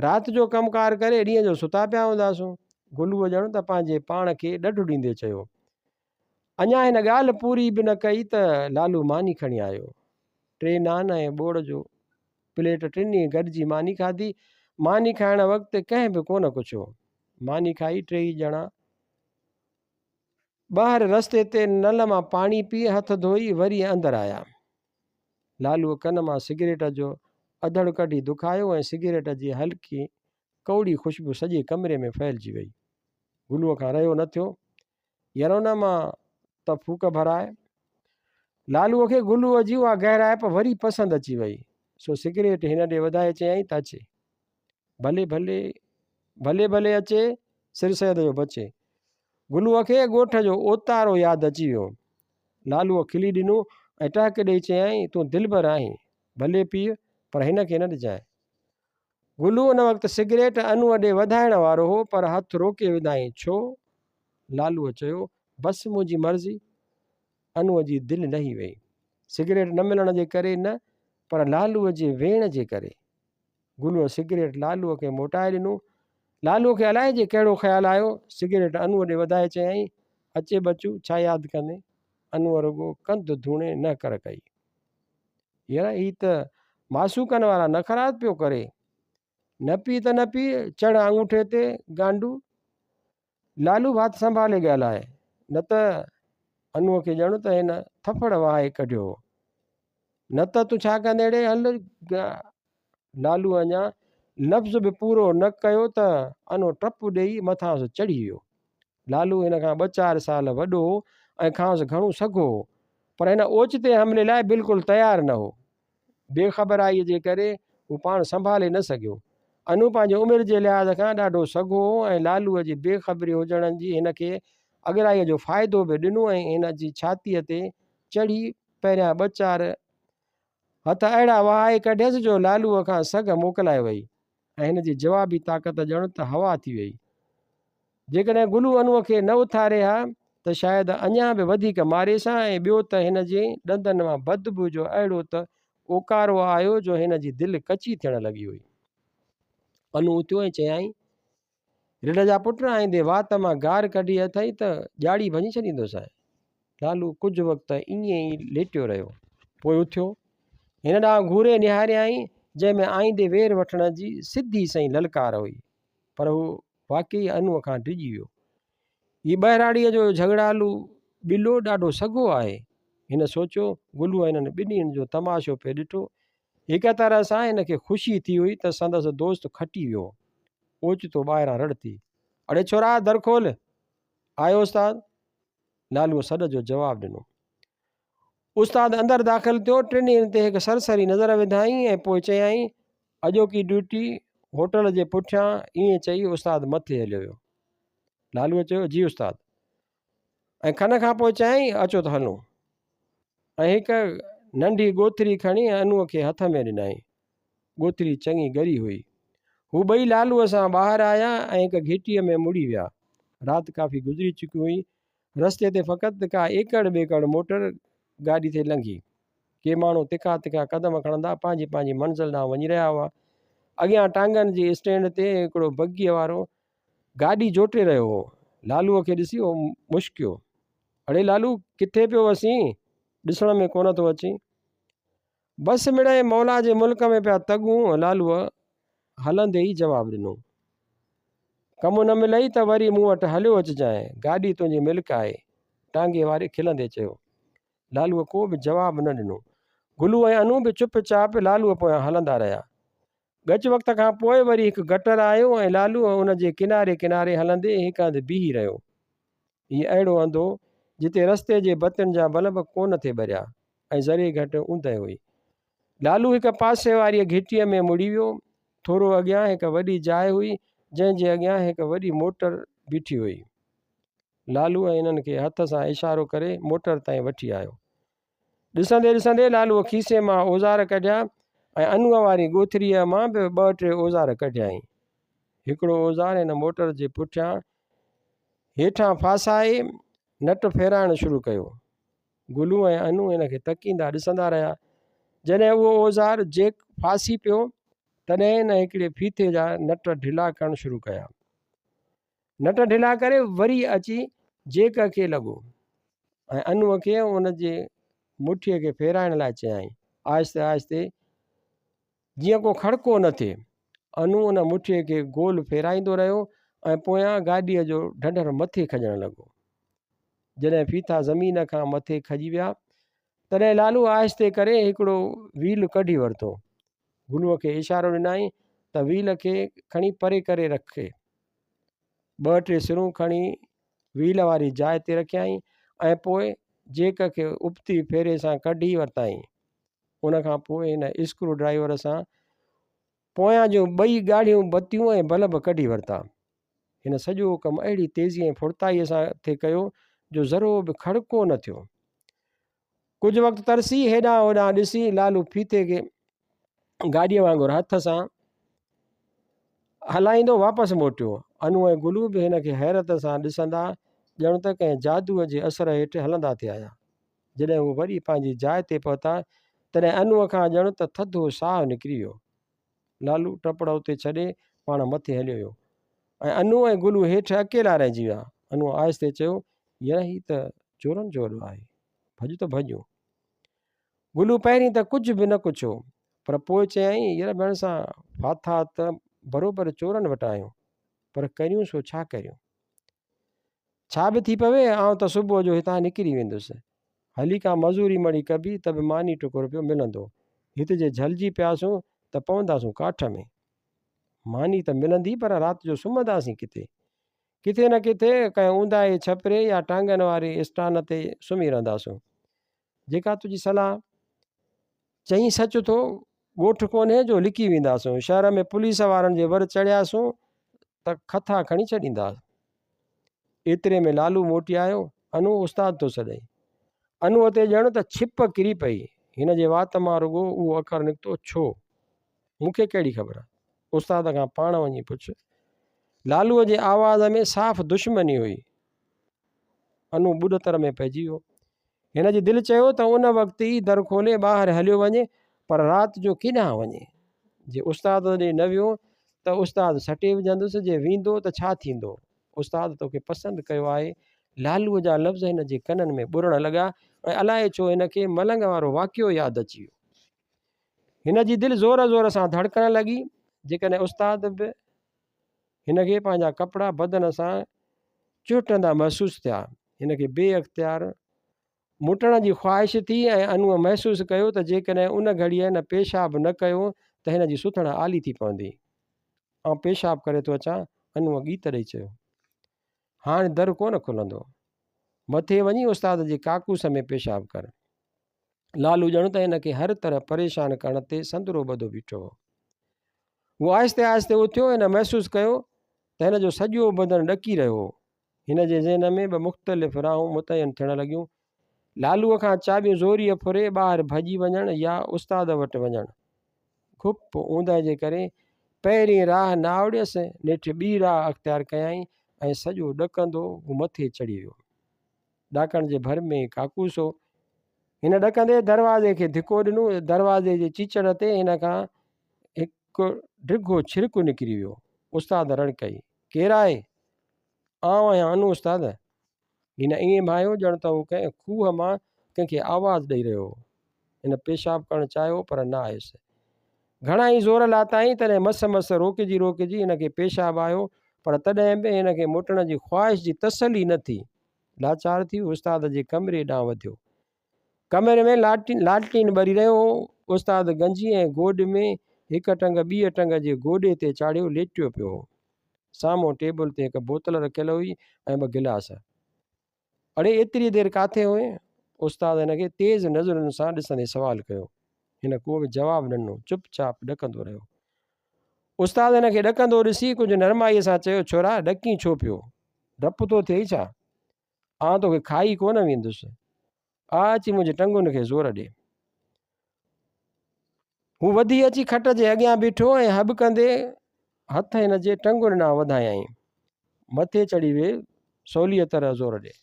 رات جو ڪم ڪار ڪري ڏينهن جو ستا پيا هونداسون. گلوء ڄڻ ته پنهنجي پاڻ کي ڏڍ ڏيندي چيو. اڃا هن ڳالهه پوري به نه ڪئي ته لالو ماني کڻي آيو. ٽي نان ۽ ٻوڙ جو پليٽ ٽنهي گڏجي ماني کاڌي. ماني کائڻ وقت ڪنهن به ڪونه ڪڇيو. ماني کائي ٽيئي ڄڻا ٻاهر رستي تي نل مان پاڻي پي هٿ ڌوئي وري اندر آيا. لالوء ڪن مان سگريٽ جو اڌڙ ڪڍي دکايو ۽ سگريٽ جي هلڪي ڪؤڙي خوشبو سڄي ڪمري ۾ ڦهلجي وئي. گلوء کان رهيو نه ٿيو. يار ان مان ته ڦوڪ ڀراء. لالوء کي گلوء جي اها گهرائپ وري پسند اچي وئي، سو سگريٽ هن ڏي وڌائي چيائين ته اچي. ڀلي ڀلي ڀلي ڀلي اچي، سر سيد جو بچي. گلوء کي ڳوٺ جو اوتارو ياد اچي ويو. لالوء کلي ڏنو ۽ ٽهڪ ڏيئي چيائين، تون دلبر آهين، ڀلي پيء، پر هن کي نه ڏجانء. گلو ان وقت سگريٽ انوء ڏي وڌائڻ وارو هو، پر هٿ روڪي وڌائين، ڇو؟ لالوء چيو، بس منهنجي مرضي. انوء جي دل لهي وئي. سگريٽ نه ملڻ جي ڪري نه، پر لالوء جي ويڻ جي ڪري. گلوء سگريٽ لالوء کي موٽائي ڏنو. لالوء کي الائجي ڪهڙو خيال آيو، سگريٽ انوء ڏي وڌائي چيائين، اچي ٻچو، ڇا ياد ڪندين؟ انوء رڳو ڪنڌ ڌوڻي نه ڪر ڪئي. يار هي ته معشوقن وارا نخرا پيو ڪري. نه پي ته نه پي، چڙهه آڱوٺي تي گانڊو. لالو وات سنڀالي ڳالهاء، نه ته انوء کي ڄڻ ته هن ٿڦڙ وهائي ڪڍيو هو. نه ته تون ڇا ڪندين ڙي هل لالو اڃا لفظ به پورو نه ڪيو ته انو ٽپ ڏيئي مٿانئس چڙهي ويو. لالو هن کان ٻه چار سال وڏو هو ۽ کانئس گهڻو سگهو هو، پر هن اوچتي حملي لاء بلڪل تيار نه هو. بي خبرائيء جي ڪري هو پاڻ سنڀالي نه سگهيو. انو پنهنجي عمر جي لحاظ کان ڏاڍو سگهو هو ۽ لالوء جي بي خبري هجڻ جي هن کي اڳرائيء جو فائدو به ڏنو ۽ هن جي ڇاتيء تي چڙهي پهريان ٻه چار هٿ اهڙا وهائي ڪڍيس جو لالوء کان سگهه موڪلائي وئي ۽ هن جي جوابي طاقت ڄڻ ته هوا ٿي وئي. جيڪڏهن گلو انوء کي نه اٿاري ها ته شايد اڃا به وڌيڪ ماريس ها ۽ ٻيو ته هن جي ڏندن مان بدبوء جو اهڙو ته اوڪارو آيو جو هن جي دل ڪچي ٿيڻ لڳي هئي. انو اٿيو ۽ چيائين، رڍ جا پٽ آئيندي وات مان گار ڪڍي اٿئي ته ڄاڙي ڀڃي ڇڏيندوسانء. لالو ڪجهه وقت ائين ئي ليٽيو رهيو. پوء اٿيو. هن ڏانهن گهوري نهاريائين، جنهن ۾ آئيندي وير وٺڻ جي سڌي سنئين للڪار هئي. پر هو واقعي انوء کان ڊڄي ويو. هي ٻهراڙيء جو جهڳڙالو ٻلو ڏاڍو سگهو آهي. هن سوچيو. گلوء هنن ٻنهين جو تماشو پئي ڏٺو. هڪ طرح سان هن کي خوشي ٿي هئي ته سندس دوست کٽي ويو. اوچتو ٻاهران رڙ ٿي. اڙي ڇورا در کول! آيو استاد؟ لالوء سڏ جو جواب ڏنو. استاد اندر داخل ٿيو، ٽنهي تي هڪ سرسري نظر وڌائين ۽ پوء چيائين، اڄوڪي ڊيوٽي هوٽل جي پٺيان ائين چئي استاد مٿي هليو ويو. لالوء چيو، جي استاد. ۽ کن کان پوء چيائين، اچو ته هلون. ۽ هڪ ننڍي ڳوٿري کڻي انوء کي هٿ ۾ ڏنائين. ڳوٿري چڱي ڳري هئي. هو ٻئي لالوء سان ٻاهر آيا ۽ هڪ گهٽيء ۾ مڙي ويا. رات ڪافي گذري چڪي هئي. رستي تي فقط ڪا ايڪڙ ٻيڪڙ موٽر گاڏي ٿي لنگهي. ڪي ماڻهو تکا تکا قدم کڻندا پنهنجي پنهنجي منزل ڏانهن وڃي رهيا هئا. اڳيان ٽانگن جي اسٽينڊ تي هڪڙو بگيء وارو گاڏي جوٽي رهيو هو. لالوء کي ڏسي هو مشڪيو. اڙي لالو، ڪٿي پيو وسين؟ ڏسڻ ۾ ڪونه ٿو اچين. بس مڙئي مولا جي ملڪ ۾ پيا تڳون، لالوء هلندي ئي جواب ڏنو. ڪم نه ملئي ته وري مون وٽ هليو اچجانء، گاڏي تنهنجي ملڪ آهي. ٽانگي واري کلندي چيو. لالوء ڪو به جواب نه ڏنو. گلو ۽ انو به چپ چاپ لالوء پويان هلندا رهيا. ڳچ وقت کان پوء وري هڪ گٽر آيو ۽ لالوء ان جي ڪناري ڪناري هلندي هڪ هنڌ بيهي رهيو. هي اهڙو هنڌ هو، جتي رستي جي بتين جا بلب ڪونه ٿي ٻريا ۽ ذري گهٽ اوندهه هئي. لالو هڪ پاسي واريء گهٽيء ۾ مڙي ويو. ٿورو اڳيان هڪ وڏي جاء هئي، جنهن جي اڳيان هڪ وڏي موٽر بيٺي هئي. لالو هنن کي هٿ سان اشارو ڪري موٽر تائين وٺي آيو. ڏسندي ڏسندي لالوء کيسي مان اوزار ڪڍيا ۽ انوء واري ڳوٿريء مان به ٻه ٽي اوزار ڪڍيائين. هڪڙو اوزار هن موٽر جي پٺيان هيٺان ڦاسائي نٽ ڦيرائڻ شروع ڪيو. گلو ۽ انو هن کي تڪيندا ڏسندا رهيا. جڏهن اهو اوزار جيڪ ڦاسي پيو، تڏهن هن هڪڙي ڦيٿي جا نٽ ڍلا ڪرڻ شروع ڪيا. نٽ ڍلا ڪري وري اچي جيڪ کي لڳو ۽ انوء کي ان جي مٺيء کي ڦيرائڻ لاء چيائين. آهستي آهستي جيئن ڪو کڙڪو نه ٿئي. انو ان مٺيء کي گول ڦيرائيندو رهيو ۽ پويان گاڏيء جو ڍنڍر مٿي کڄڻ لڳو. جڏهن ڦيٿا زمين کان مٿي کڄي ويا، تڏهن لالو آهستي ڪري هڪڙو ويل ڪڍي ورتو. گلوء کي اشارو ڏنائين ته ويل کي کڻي پري ڪري رکي. ٻه ٽي سرون کڻي ويل واري جاء تي رکيائين ۽ پوء جيڪ کي ابتي ڦيري سان ڪڍي ورتائين. ان کان پوء هن اسڪرو ڊرائيور سان پويان جون ٻئي ڳاڙهيون بتيون ۽ بلب ڪڍي ورتا. هن سڄو ڪم اهڙي تيزي ۽ ڦڙتائيء سان ٿي ڪيو جو ذرو به کڙڪو نه ٿيو. ڪجهه وقت ترسي هيڏانهن هوڏانهن ڏسي لالو ڦيٿي کي گاڏيء وانگر هٿ سان هلائيندو واپس موٽيو. انو ۽ گلو به هن کي حيرت سان ڏسندا ڄڻ ته ڪنهن جادوء جي اثر هيٺ هلندا ٿي آيا. جڏهن هو وري پنهنجي جاء تي پهتا، تڏهن انوء کان ڄڻ ته ٿڌو ساهه نڪري ويو. لالو ٽپڙ اتي ڇڏي پاڻ مٿي هليو ويو ۽ انو ۽ گلو هيٺ اڪيلا رهجي ويا. انوء آهستي چيو، يار هي ته چورن جو اڏو آهي، ڀڄ ته ڀڄون. گلو پهرين ته ڪجهه به نه ڪڇيو، پر پوء چيائين، يار ڀيڻسان ڦاٿا ته بروبر چورن وٽ آهيون، پر ڪريون سو ڇا ڪريون؟ ڇا به ٿي پوي، آئون ته صبح جو هتان نڪري ويندس. هلي ڪا مزوري مڙي ڪبي ته به ماني ٽڪر پيو ملندو. هت جي جهلجي پياسون ته پونداسون ڪاٺ ۾. ماني ته ملندي پر رات جو سمهنداسين ڪٿي؟ ڪٿي نه ڪٿي ڪنهن اونداهي ڇپري يا ٽانگن واري اسٽان تي سمهي رهنداسون. جيڪا تنهنجي صلاح. چئين سچ ٿو، ڳوٺ ڪونهي جو لڪي وينداسون. شهر ۾ پوليس وارن جي ور چڙهياسون ته کٿا کڻي ڇڏيندا. ايتري ۾ لالو موٽي آيو، انو استاد ٿو سڏئي. انوء تي ڄڻ ته ڇپ ڪري پئي. هن جي وات مان رڳو اهو اکر نڪتو، ڇو؟ مون کي ڪهڙي خبر؟ استاد کان پاڻ وڃي پڇ. لالوء جي آواز ۾ صاف دشمني هئي. انو ٻڏتر ۾ پئجي ويو. هن جي دل چيو ته ان وقت ئي در کولي ٻاهر هليو وڃي پر رات جو ڪيڏانهن وڃي؟ جي استاد ڏي نه ويو ته استاد سٽي وجهندس، جي ويندو ته ڇا ٿيندو؟ استاد توکي پسند ڪيو آهي. لالوء جا لفظ هن جي ڪنن ۾ ٻرڻ لڳا ۽ الائي ڇو هن کي ملنگ وارو واقعو ياد اچي ويو. هن جي دل زور زور سان ڌڙڪڻ لڳي. جيڪڏهن استاد به هن کي پنهنجا ڪپڙا بدن سان چهٽندا محسوس ٿيا. هن کي بي اختيار موٽڻ جي خواهش ٿي ۽ انوء محسوس ڪيو ته جيڪڏهن ان گهڙيء هن پيشاب نه ڪيو ته هن جي سٿڻ آلي ٿي پوندي. آئون پيشاب ڪري ٿو اچان، انوء ڳيت ڏئي چيو. هاڻ در ڪونه کلندو. مٿي وڃي استاد جي ڪاڪوس ۾ پيشاب ڪر. لالو ڄڻ ته هن کي هر طرح پريشان ڪرڻ تي سندرو ٻڌو بيٺو هو. هو آهستي آهستي اٿيو هن محسوس ڪيو ته هن جو سڄو بدن ڏڪي رهيو هو. هن جي ذهن ۾ ٻه مختلف راهون متعين ٿيڻ لڳيون. لالوء کان چاٻيون زوريء ڦري ٻاهر ڀڄي وڃڻ يا استاد وٽ وڃڻ. گهپ اوندهه جي ڪري پهرين راهه نه آوڙيس، نيٺ ٻي راهه اختيار ڪيائين ۽ سڄو ڏڪندو هو مٿي چڙهي ويو. ڏاڪڻ جي ڀر ۾ ڪاڪوس هو. هن ڏڪندي دروازي کي ڌڪو ڏنو. دروازي جي چيچڙ تي هن کان هڪ ڊگهو ڇرڪ نڪري ويو. استاد رڙ ڪئي، ڪير آهي؟ آئون آهيان انو استاد. هن ائين ڀانئيو ڄڻ ته هو ڪنهن کوهه مان ڪنهن کي آواز ڏئي رهيو هو. هن پيشاب ڪرڻ چاهيو پر نه آيس. گهڻا ئي زور لاتائين تڏهن مس مس روڪجي روڪجي هن کي پيشاب آيو پر تڏهن به هن کي موٽڻ جي خواهش جي تسلي نه ٿي. لاچار ٿي هو استاد جي ڪمري ڏانهن وڌيو. ڪمري ۾ لالٽين ٻري رهيو هو. استاد گنجي ۽ گوڏ ۾ هڪ ٽنگ ٻيء ٽنگ جي گوڏي تي چاڙهيو ليٽيو پيو هو. سامهون ٽيبل تي هڪ بوتل رکيل هئي ۽ ٻه گلاس. اڙي ايتري دير ڪاٿي هئين؟ استاد هن کي تيز نظرن سان ڏسندي سوال ڪيو. هن ڪو به جواب نه ڏنو، چپ چاپ ڏڪندو رهيو. استاد هن کي ڏڪندو ڏسي ڪجهه نرمائيء سان چيو، ڇورا ڏڪين ڇو پيو؟ ڊپ ٿو ٿئي ڇا؟ آئون توکي کائي ڪونه ويندس. آ اچي منهنجي ٽنگن کي زور ڏي. هو وڌي اچي کٽ جي اڳيان بيٺو ۽ هٻڪندي هٿ هن جي ٽنگن ڏانهن وڌايائين. مٿي چڙهي ويهه، سوليء طرح زور ڏي.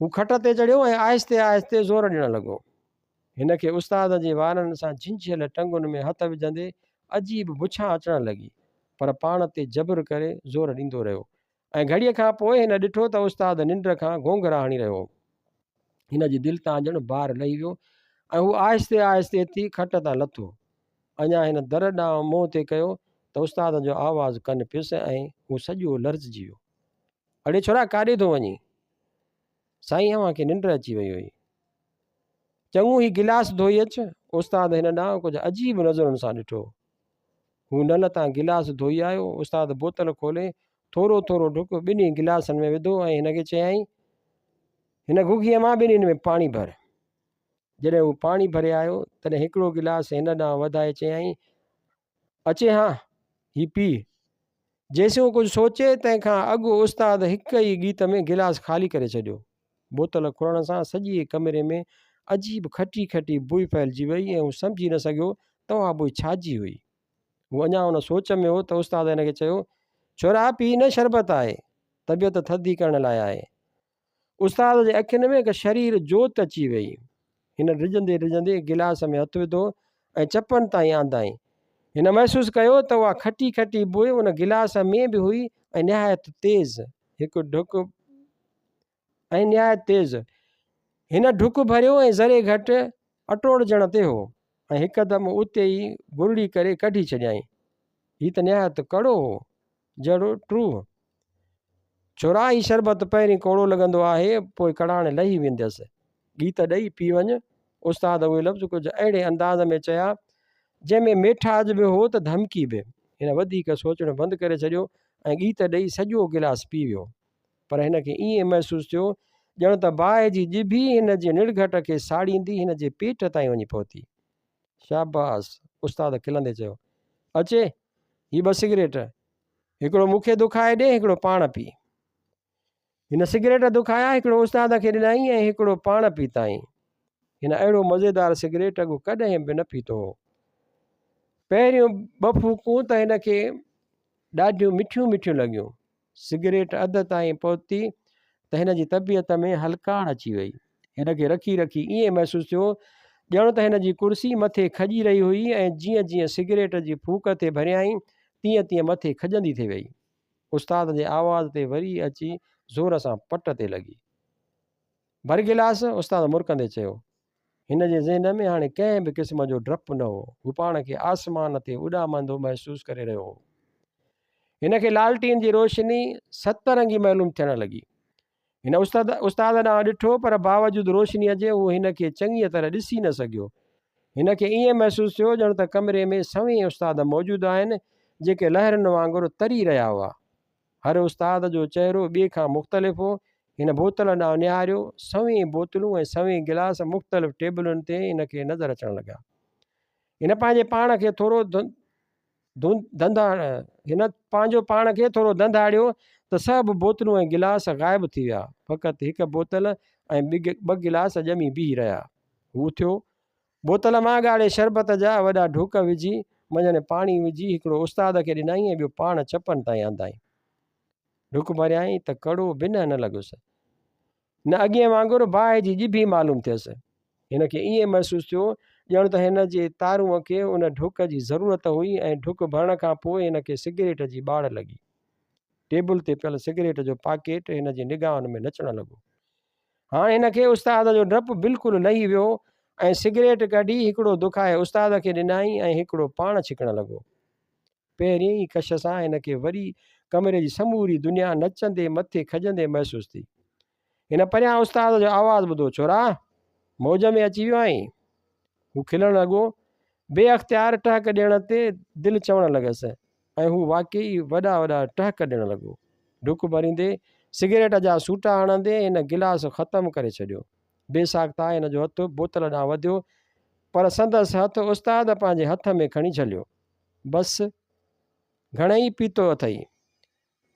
هو کٽ تي چڙهيو ۽ آهستي آهستي زور ڏيڻ لڳو. هن کي استاد جي وارن سان جهنجهيل ٽنگن ۾ هٿ وجهندي عجيب بڇان اچڻ لڳي، پر پاڻ تي جبر ڪري زور ڏيندو رهيو ۽ گهڙيء کان پوء هن ڏٺو ته استاد ننڊ کان گهونگهرا هڻي رهيو هو. هن جي دل تان ڄڻ بار لهي ويو ۽ هو آهستي آهستي اٿي کٽ تان لٿو. اڃا هن در ڏانهن منهن ٿي ڪيو ته استاد جو آواز ڪن پيس ۽ هو سڄو لرزجي ويو. اڙي ڇورا ڪاڏي ٿو وڃين؟ سائين اوهان کي ننڊ اچي وئي هئي. چڱو هي گلاس ڌوئي اچ. استاد هن ڏانهن ڪجهه عجيب نظرن سان ڏٺو. هو نل تان گلاس ڌوئي آيو. استاد بوتل کولي ٿورو ٿورو ڍڪ ٻنهي گلاسن ۾ وڌو ۽ هن کي چيائين، هن گهگهيء مان ٻنهين ۾ پاڻي ڀر. جڏهن هو پاڻي ڀري آيو، تڏهن هڪڙو گلاس هن ڏانهن وڌائي چيائين، اچي هان، هي پيء. جيسين هو ڪجهه سوچي، تنهن کان اڳ استاد هڪ ئي ڳيت ۾ گلاس خالي ڪري ڇڏيو. بوتل کولڻ سان سڄي ڪمري ۾ عجيب کٽي کٽي بوء ڦهلجي وئي ۽ هو سمجهي نه سگهيو ته اها بوء ڇا جي هئي. هو اڃا ان سوچ ۾ هو ته استاد هن کي چيو، ڇورا پيء نه شربت آهي، طبيعت ٿڌي ڪرڻ لاء آهي. استاد جي اکين ۾ هڪ شرير جوت اچي وئي. هن ڊڄندي ڊڄندي گلاس ۾ هٿ وڌو ۽ چپن تائين آندائين. هن محسوس ڪيو ته اها کٽي کٽي بوء ان گلاس ۾ به هئي ۽ نهايت تيز. هڪ ڍڪ ۽ نهايت تيز. هن ڍڪ ڀريو ۽ ذري گهٽ اٽوڙجڻ تي هو ۽ هڪدم اتي ئي گرڙي ڪري ڪڍي ڇڏيائين. هي ته نهايت ڪڙو هو، جهڙو ٽوهه. ڇورا هي شربت پهرين ڪوڙو لڳندو آهي، پوء ڪڙاڻ لهي ويندس. ڳيت ڏئي پي وڃ. استاد اهي لفظ ڪجهه اهڙي انداز ۾ چيا، جنهن ۾ ميٺاج به هو ته ڌمڪي به. هن وڌيڪ سوچڻ بند ڪري ڇڏيو ۽ ڳيت ڏئي سڄو گلاس پي ويو. پر هن کي ائين محسوس ٿيو ڄڻ ته باهه جي ڄڀي هن جي نڙگهٽ کي ساڙيندي هن جي پيٽ تائين وڃي پهتي. شاباس! استاد کلندي چيو. اچي، هي ٻه سگريٽ، هڪڙو مون کي دکائي ڏي، هڪڙو پاڻ پي. هن سگريٽ دکايا، هڪڙو استاد کي ڏنائين ۽ هڪڙو پاڻ پيتائين. هن اهڙو مزيدار سگريٽ اڳ ڪڏهن به نه پيتو هو. پهريون ٻه ڦوڪون ته هن کي ڏاڍيون مٺيون مٺيون لڳيون. سگريٽ اڌ تائين پهتي ته هن جي طبيعت ۾ هلڪاڻ اچي وئي. هن کي رکي رکي ائين محسوس ٿيو ڄڻ ته هن جي ڪرسي مٿي کڄي رهي هئي ۽ جيئن جيئن سگريٽ جي ڦوڪ ٿي ڀريائين تيئن تيئن مٿي کڄندي ٿي وئي. استاد جي آواز تي وري اچي زور سان پٽ تي لڳي. ڀر گلاس، استاد مرڪندي چيو. هن جي ذهن ۾ هاڻي ڪنهن به قسم جو ڊپ نه هو. هو پاڻ کي آسمان تي اڏامندو محسوس ڪري رهيو هو. هن کي لالٽين جي روشني ست رنگي معلوم ٿيڻ لڳي. هن استاد استاد ڏانهن ڏٺو پر باوجود روشنيء جي هو هن کي چڱيء طرح ڏسي نه سگهيو. هن کي ائين محسوس ٿيو ڄڻ ته ڪمري ۾ سوين استاد موجود آهن جيڪي لهرن وانگر تري رهيا هئا. هر استاد جو چهرو ٻئي کان مختلف هو. هن بوتل ڏانهن نهاريو. سوين بوتلون ۽ سوين گلاس مختلف ٽيبلن تي هن کي نظر اچڻ لڳا. هن پنهنجي پاڻ کي ٿورو هن پنهنجو پاڻ کي ٿورو ڌنڌاڙيو ته سڀ بوتلون ۽ گلاس غائب ٿي ويا. فقط هڪ بوتل ۽ ٻه گلاس ڄمي بيهي رهيا. هو اٿيو. بوتل مان ڳاڙهي شربت جا وڏا ڍوڪ وجهي، منجهن پاڻي وجهي هڪڙو استاد کي ڏنائين ۽ ٻيو پاڻ چپن تائين آندائين. ڍڪ ڀريائين ته ڪڙو بنهه نه لڳس. نه اڳئين وانگر باهه جي ڄڀي معلوم ٿيس. هن کي ائين محسوس ٿيو ڄڻ ته هن جي تارونء کي ان ڍڪ جي ضرورت هئي ۽ ڍڪ ڀرڻ کان پوء هن کي سگريٽ جي ٻاڙ لڳي. ٽيبل تي پيل سگريٽ جو پاڪيٽ هن جي نگاهن ۾ نچڻ لڳو. هاڻ هن کي استاد جو ڊپ بلڪل لهي ويو ۽ سگريٽ ڪڍي هڪڙو دکائي استاد کي ڏنائين ۽ هڪڙو پاڻ ڇڪڻ لڳو. پهرين ئي ڪش سان هن کي وري ڪمري جي سموري دنيا نچندي مٿي کڄندي محسوس ٿي. هن پريان استاد جو آواز ٻڌو، ڇورا! موج ۾ اچي ويو آهين؟ هو کلڻ لڳو. بي اختيار ٽهڪ ڏيڻ تي دل چوڻ لڳس ۽ هو واقعي ئي وڏا وڏا ٽهڪ ڏيڻ لڳو. ڍڪ ڀريندي، سگريٽ جا سوٽا هڻندي هن گلاس ختم ڪري ڇڏيو. بي ساخته هن جو هٿ بوتل ڏانهن وڌيو، پر سندس هٿ استاد پنهنجي هٿ ۾ کڻي جهليو. بس، گهڻئي پيتو اٿئي.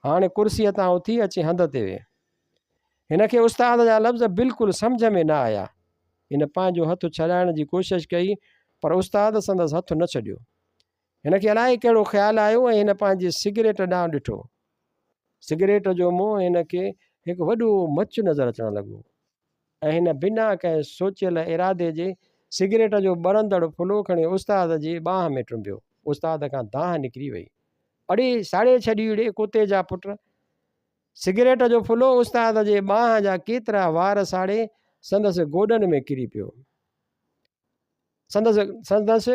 هاڻي ڪرسيء تان اٿي اچي هنڌ تي ويهه. هن کي استاد جا لفظ بلڪل سمجهه ۾ نه آيا. هن پنهنجو هٿ ڇڏائڻ جي ڪوشش ڪئي، پر استاد سندس هٿ نه ڇڏيو. هن کي الائي ڪهڙو خيال آيو ۽ هن پنهنجي سگريٽ ڏانهن ڏٺو. سگريٽ جو منهن هن کي هڪ وڏو مچ نظر اچڻ لڳو ۽ هن بنا ڪنهن سوچيل ارادي جي سگريٽ جو ٻرندڙ ڦلو کڻي استاد جي ٻانهن ۾ ٽنبيو. استاد کان دانهن نڪري وئي. اڙي ساڙي ڇڏي اڙي ڪتي جا پٽ! سگريٽ جو ڦلو استاد جي ٻانهن جا ڪيترا وار ساڙي سندس گوڏن ۾ ڪري پيو. سندس سندس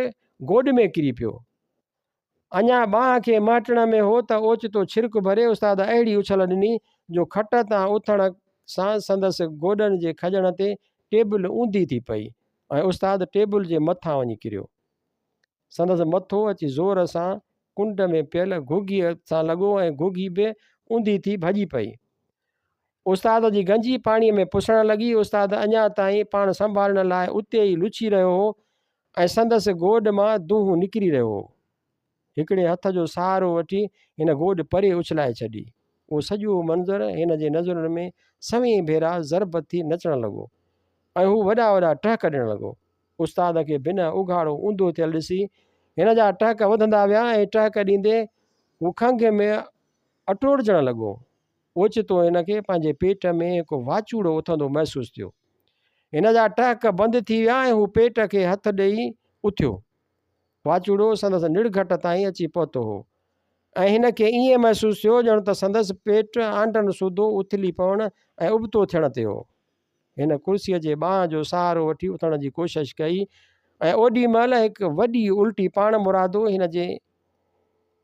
گوڏ ۾ ڪري پيو. اڃا ٻانهن کي مهٽڻ ۾ هو ته اوچتو ڇرڪ ڀري استاد اهڙي اڇل ڏني جو کٽ تان اٿڻ سان سندس گوڏن جي کڄڻ تي ٽيبل اونڌي ٿي پئي ۽ استاد ٽيبل جي مٿان وڃي ڪريو. سندس مٿو اچي زور سان ڪنڊ ۾ پيل گهگهيء سان لڳو ۽ گهگهي به اونڌي ٿي ڀڄي پئي. استاد جي گنجي پاڻيء ۾ پسڻ لڳي. استاد اڃا تائين پاڻ سنڀالڻ لاء اتي ئي لڇي رهيو هو ۽ سندس گوڏ مان دونهون نڪري رهيو هو. هڪڙي هٿ جو سهارو وٺي هن گوڏ پري اڇلائي ڇڏي. اهو سڄو منظر هن جي نظرن ۾ سوين ڀيرا ضرب ٿي نچڻ لڳو ۽ هو وڏا وڏا ٽهڪ ڏيڻ لڳو. استاد کي بنهه اگهاڙو اونڌو ٿيل ڏسي هن جا ٽهڪ وڌندا ويا ۽ ٽهڪ ڏيندي هو کنگهه ۾ اٽوڙجڻ لڳو. اوچتو هن کي پنهنجي پيٽ ۾ هڪ واچوڙو اٿندو محسوس ٿيو. هن جا ٽهڪ بند ٿي ويا ۽ هو پيٽ کي هٿ ڏيئي اٿيو. واچوڙو سندس نڙگهٽ تائين اچي پهتو هو ۽ هن کي ائين محسوس ٿيو ڄڻ ته سندس پيٽ آنڊن سوڌو اٿلي پوڻ ۽ ابتو ٿيڻ تي هو. هن ڪرسيء جي ٻانهن جو سهارو وٺي اٿڻ جي ڪوشش ڪئي ۽ اوڏي مهل هڪ وڏي الٽي پاڻمرادو هن جي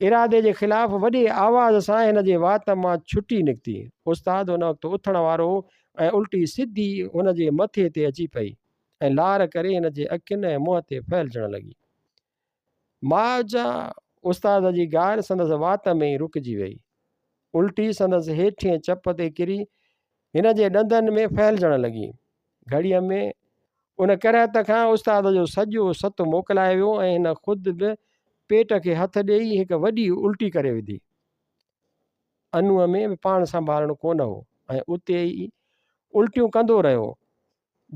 ارادي جي خلاف وڏي آواز سان هن جي وات مان ڇٽي نڪتي. استاد ان وقت اٿڻ وارو هو ۽ الٽي سڌي هن جي مٿي تي اچي پئي ۽ لار ڪري هن جي اکين ۽ منهن تي ڦهلجڻ لڳي. ماء جا استاد جي گار سندس وات ۾ ئي رڪجي وئي. الٽي سندس هيٺئين چپ تي ڪري هن جي ڏندن ۾ ڦهلجڻ لڳي. گهڙيء ۾ ان ڪرهت کان استاد جو سڄو ست موڪلائي ويو ۽ هن خود به پيٽ کي هٿ ڏيئي هڪ وڏي الٽي ڪري وڌي. انوء ۾ به پاڻ سنڀالڻ ڪونه هو ۽ اتي ئي الٽيون ڪندو رهيو.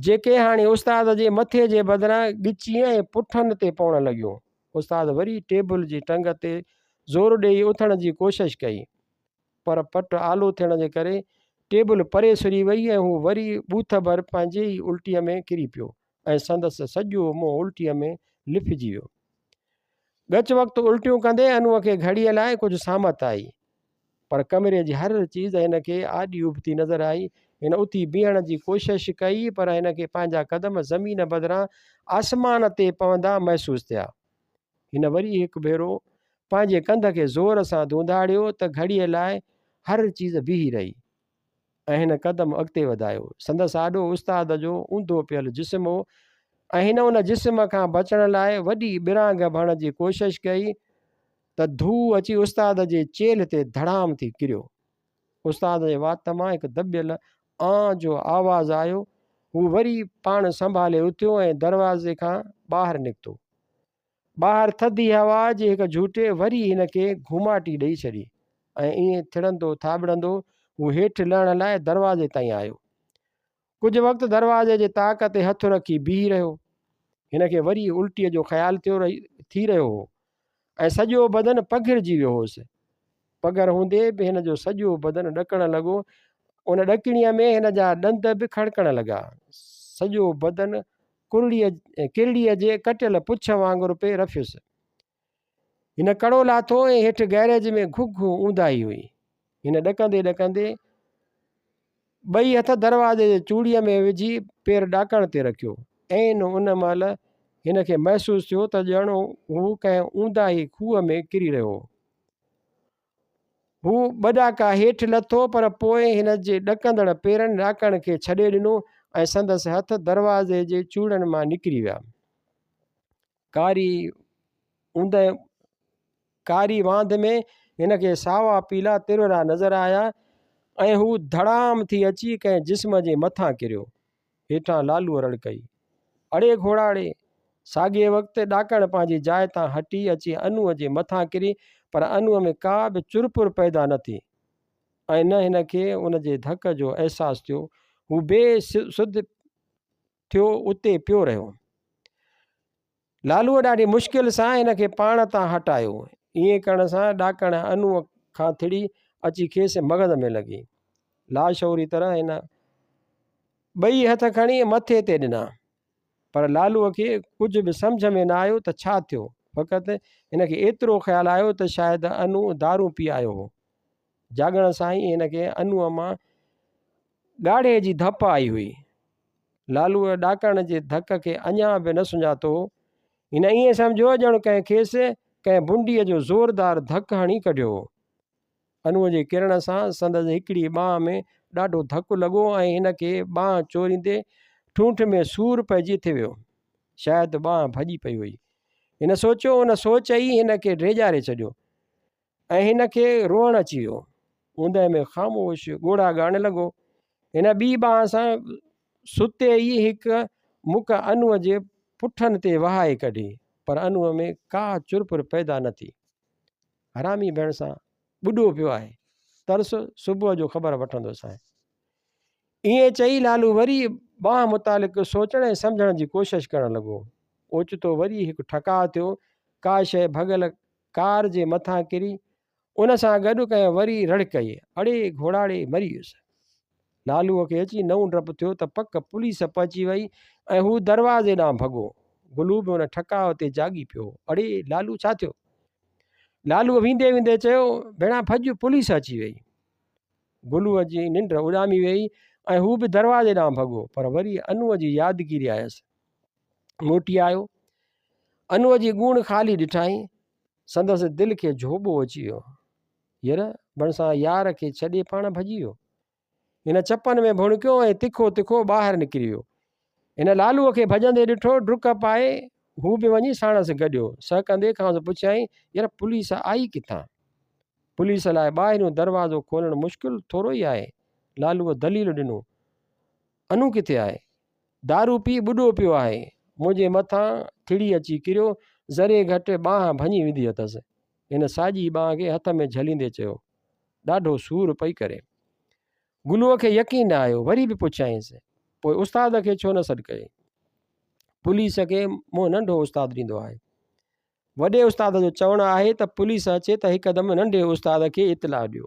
جيڪي هاڻي استاد جي مٿي جي بدران ڳچيء ۽ پٺن تي پوڻ لڳيون. استاد وري ٽيبل جي ٽنگ تي زور ڏيئي اٿڻ جي ڪوشش ڪئي، پر پٽ آلو ٿيڻ جي ڪري ٽيبل پري سري وئي ۽ هو وري ٻوٿ ڀر پنهنجي ئي الٽيء ۾ ڪري پيو ۽ سندس سڄو منهن الٽيء ۾ لڦجي ويو. ڳچ وقت الٽيون ڪندي انوء کي گهڙيء لاء ڪجهه سامت آئي. پر ڪمري جي هر چيز هن کي آڏي ابتي نظر آئي. هن اٿي بيهڻ جي ڪوشش ڪئي پر هن کي پنهنجا قدم زمين بدران آسمان تي پوندا محسوس ٿيا. هن وري هڪ ڀيرو پنهنجي ڪنڌ کي زور سان ڌونڌاڙيو ته گهڙيء لاء هر چيز بيهي رهي ۽ هن قدم اڳتي وڌايو. سندس آڏو استاد جو اونڌو پيل جسم هو ۽ هن ان جسم کان بچڻ لاء وڏي ٻرانگهه ڀرڻ جي ڪوشش ڪئي ته ڌو اچي استاد جي چيلهه تي ڌڙام ٿي ڪريو. استاد جي وات مان هڪ دٻيل آن جو آواز آيو. هو وري پاڻ سنڀالي اٿيو ۽ دروازي کان ٻاهر نڪتو. ٻاهر ٿڌي هوا جي هڪ جهوٽي وري هن کي گهوماٽي ڏئي ڇڏي ۽ ائين ٿڙندو ٿاٻڙندو هو هيٺ لهڻ لاء دروازي تائين آيو. ڪجهه وقت دروازي جي طاق تي هٿ رکي بيهي رهيو. هن کي وري الٽيء جو خيال ٿيو ٿي رهيو هو ۽ سڄو بدن پگهرجي ويو هوس. پگهر هوندي به هن جو سڄو بدن ڏڪڻ لڳو. ان ڏڪڻيء ۾ هن جا ڏند به کڙڪڻ لڳا. سڄو بدن ڪرڙيء ڪرڙيء جي ڪٽيل پڇ وانگر پئي رڦيس. هن ڪڙو لاٿو ۽ هيٺ گئريج ۾ گهگهه اونداهي هئي. هن ڏڪندي ڏڪندي ٻئي هٿ دروازي جي چوڙيء ۾ وجهي پير ڏاڪڻ تي رکيو. عين ان مهل هن کي محسوس ٿيو ته ڄڻ هو ڪنهن اونداهي کوهه ۾ ڪري رهيو هو. هو ٻه ڏاڪا هيٺ لٿو پر پوء هن جي ڏڪندڙ پيرن ڏاڪڻ کي ڇڏي ڏنو ۽ سندس هٿ دروازي جي چوڙن مان نڪري ويا. ڪاري اوندهه ڪاري واند ۾ هن کي ساوا پيلا ترورا نظر آيا ۽ هو ڌڙام ٿي اچي ڪنهن جسم جي مٿان ڪريو. هيٺان لالوء رڙ ڪئي. اڙي گهوڙا ڙي! ساڳئي وقت ڏاڪڻ پنهنجي جاء تان هٽي اچي انوء جي مٿان ڪري پر انوء ۾ ڪا به چرپر پيدا نه ٿي ۽ نه هن کي ان جي ڌڪ جو احساس ٿيو. هو بي سڌ ٿيو اتي پيو رهيو. لالوء ڏاڍي مشڪل سان هن کي پاڻ تان هٽايو. ائين ڪرڻ سان ڏاڪڻ انوء کان ٿڙي اچي کيس مغز ۾ لڳي. لاشعوري طرح هن ٻئي هٿ کڻي مٿي تي ڏنا. پر لالوء کي ڪجهه به سمجهه ۾ نه آيو ته ڇا ٿيو. فقط هن کي ايترو خيال آيو ته شايد انو دارون پي آيو هو. جاڳڻ سان ئي هن کي انوء مان ڳاڙهي جي ڌپ آئي هئي. لالوء ڏاڪڻ جي ڌڪ کي اڃا به نه سڃاتو هو. هن ائين سمجهيو ڄڻ ڪنهن کيس ڪنهن بنڊيء جو زوردار ڌڪ هڻي ڪڍيو هو. انوء جي ڪرڻ سان سندس هڪڙي ٻانهن ۾ ڏاڍو ڌڪ لڳو ۽ هن کي ٻانهن چوريندي ٺونٺ ۾ سور پئجي ٿي ويو. شايد ٻانهن ڀڄي پئي هئي. هن سوچيو، ان سوچ ئي هن کي ڊيڄاري ڇڏيو. ۽ هن کي روئڻ اچي ويو. اوندهه ۾ خاموش ڳوڙها ڳاڙڻ لڳو. هن ٻي ٻانهن سان ستي ئي هڪ مڪ انوء جي پٺن تي وهائي ڪڍي، پر انوء ۾ ڪا چرپر پيدا نه ٿي. حرامي ڀيڻسان ٻڏو پيو آهي، ترس صبح جو خبر وٺندوسانء. ائين چئي لالو وري ٻانهن متعلق سوچڻ ۽ سمجهڻ جي ڪوشش ڪرڻ لڳو. اوچتو وري هڪ ٺڪاء ٿيو، ڪا شيء ڀڳل ڪار جي مٿان ڪري، ان سان گڏ ڪنهن وري رڙ ڪئي، اڙي گهوڙاڙي مري ويس. لالوء کي اچي نئون ڊپ ٿيو ته پڪ پوليس پهچي وئي ۽ هو دروازي ڏانهن ڀڳو. گلو به ان ٺڪاء تي جاڳي پيو هو. اڙي لالو ڇا ٿيو؟ لالوء ويندي ويندي چيو، ڀيڻا ڀڄ پوليس اچي وئي. گلوء جي ننڊ اڏامي ويئي ۽ هو به دروازي ڏانهن ڀڳو، پر وري انوء جي يادگيري آيس. موٽي آيو. انوء جي ڳوڻ خالي ڏٺائين. سندس دل کي جهوٻو اچي ويو. ير، بڻسان يار کي ڇڏي پاڻ ڀڄي ويو. هن چپن ۾ ڀڻڪيو ۽ تکو تکو ٻاهر نڪري ويو. هن لالوء کي ڀڄندي ڏٺو، ڊڪ پائي هو به وڃي ساڻس گڏيو. سهڪندي کانئس پڇيائين، ير پوليس آئي ڪٿان؟ پوليس لاء ٻاهريون دروازو کولڻ مشڪل ٿورو ئي آهي. لالوء دليل ڏنو. انو ڪٿي آهي؟ دارو پي ٻڏو پيو آهي. منهنجي مٿان ٿڙي اچي ڪريو، ذري گهٽ ٻانهن ڀڃي وڌي اٿس. هن ساڄي ٻانهن کي هٿ ۾ جهليندي چيو. ڏاڍو سور پئي ڪري. گلوء کي يقين نه آيو، وري به پڇيائينس، پوء استاد کي ڇو نه سڏ ڪيئي؟ پوليس کي منهن ننڍو استاد ڏيندو آهي. وڏي استاد جو چوڻ آهي ته پوليس اچي ته هڪدم ننڍي استاد کي اطلاع ڏيو.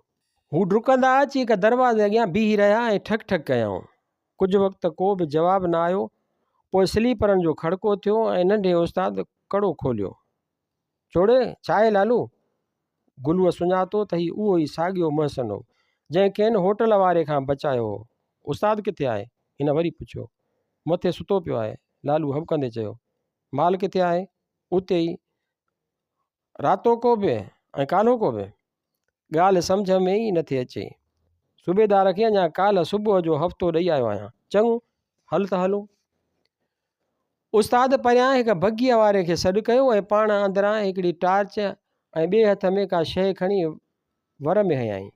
هو ڊڪندا اچي هڪ دروازي اڳيان بيهي رهيا ۽ ٺڪ ٺڪ ڪيائون. ڪجهه وقت ڪو به جواب نه آيو. پوء سليپرن جو کڙڪو ٿيو ۽ ننڍي استاد ڪڙو کوليو. چوڙي، ڇا آهي لالو؟ گلوء سڃاتو ته هي اهو ئي ساڳيو محسن هو، جنهن کين هوٽل واري کان بچايو هو. استاد ڪٿي آهي؟ هن وري پڇيو. مٿي ستو پيو آهي. لالو هٻڪندي چيو. مال ڪٿي آهي؟ اتي ئي. راتوڪو به ۽ ڪالهوڪو به. ڳالهه سمجهه ۾ ئي نٿي اچي. صوبيدار کي اڃا ڪالهه صبح جو هفتو ڏئي آيو آهيان. چڱو، هل ته هلون. استاد پريان هڪ بگيء واري کي سڏ ڪيو ۽ پاڻ اندران هڪڙي ٽارچ ۽ ٻئي هٿ ۾ ڪا شيء کڻي ور ۾ هنيائين.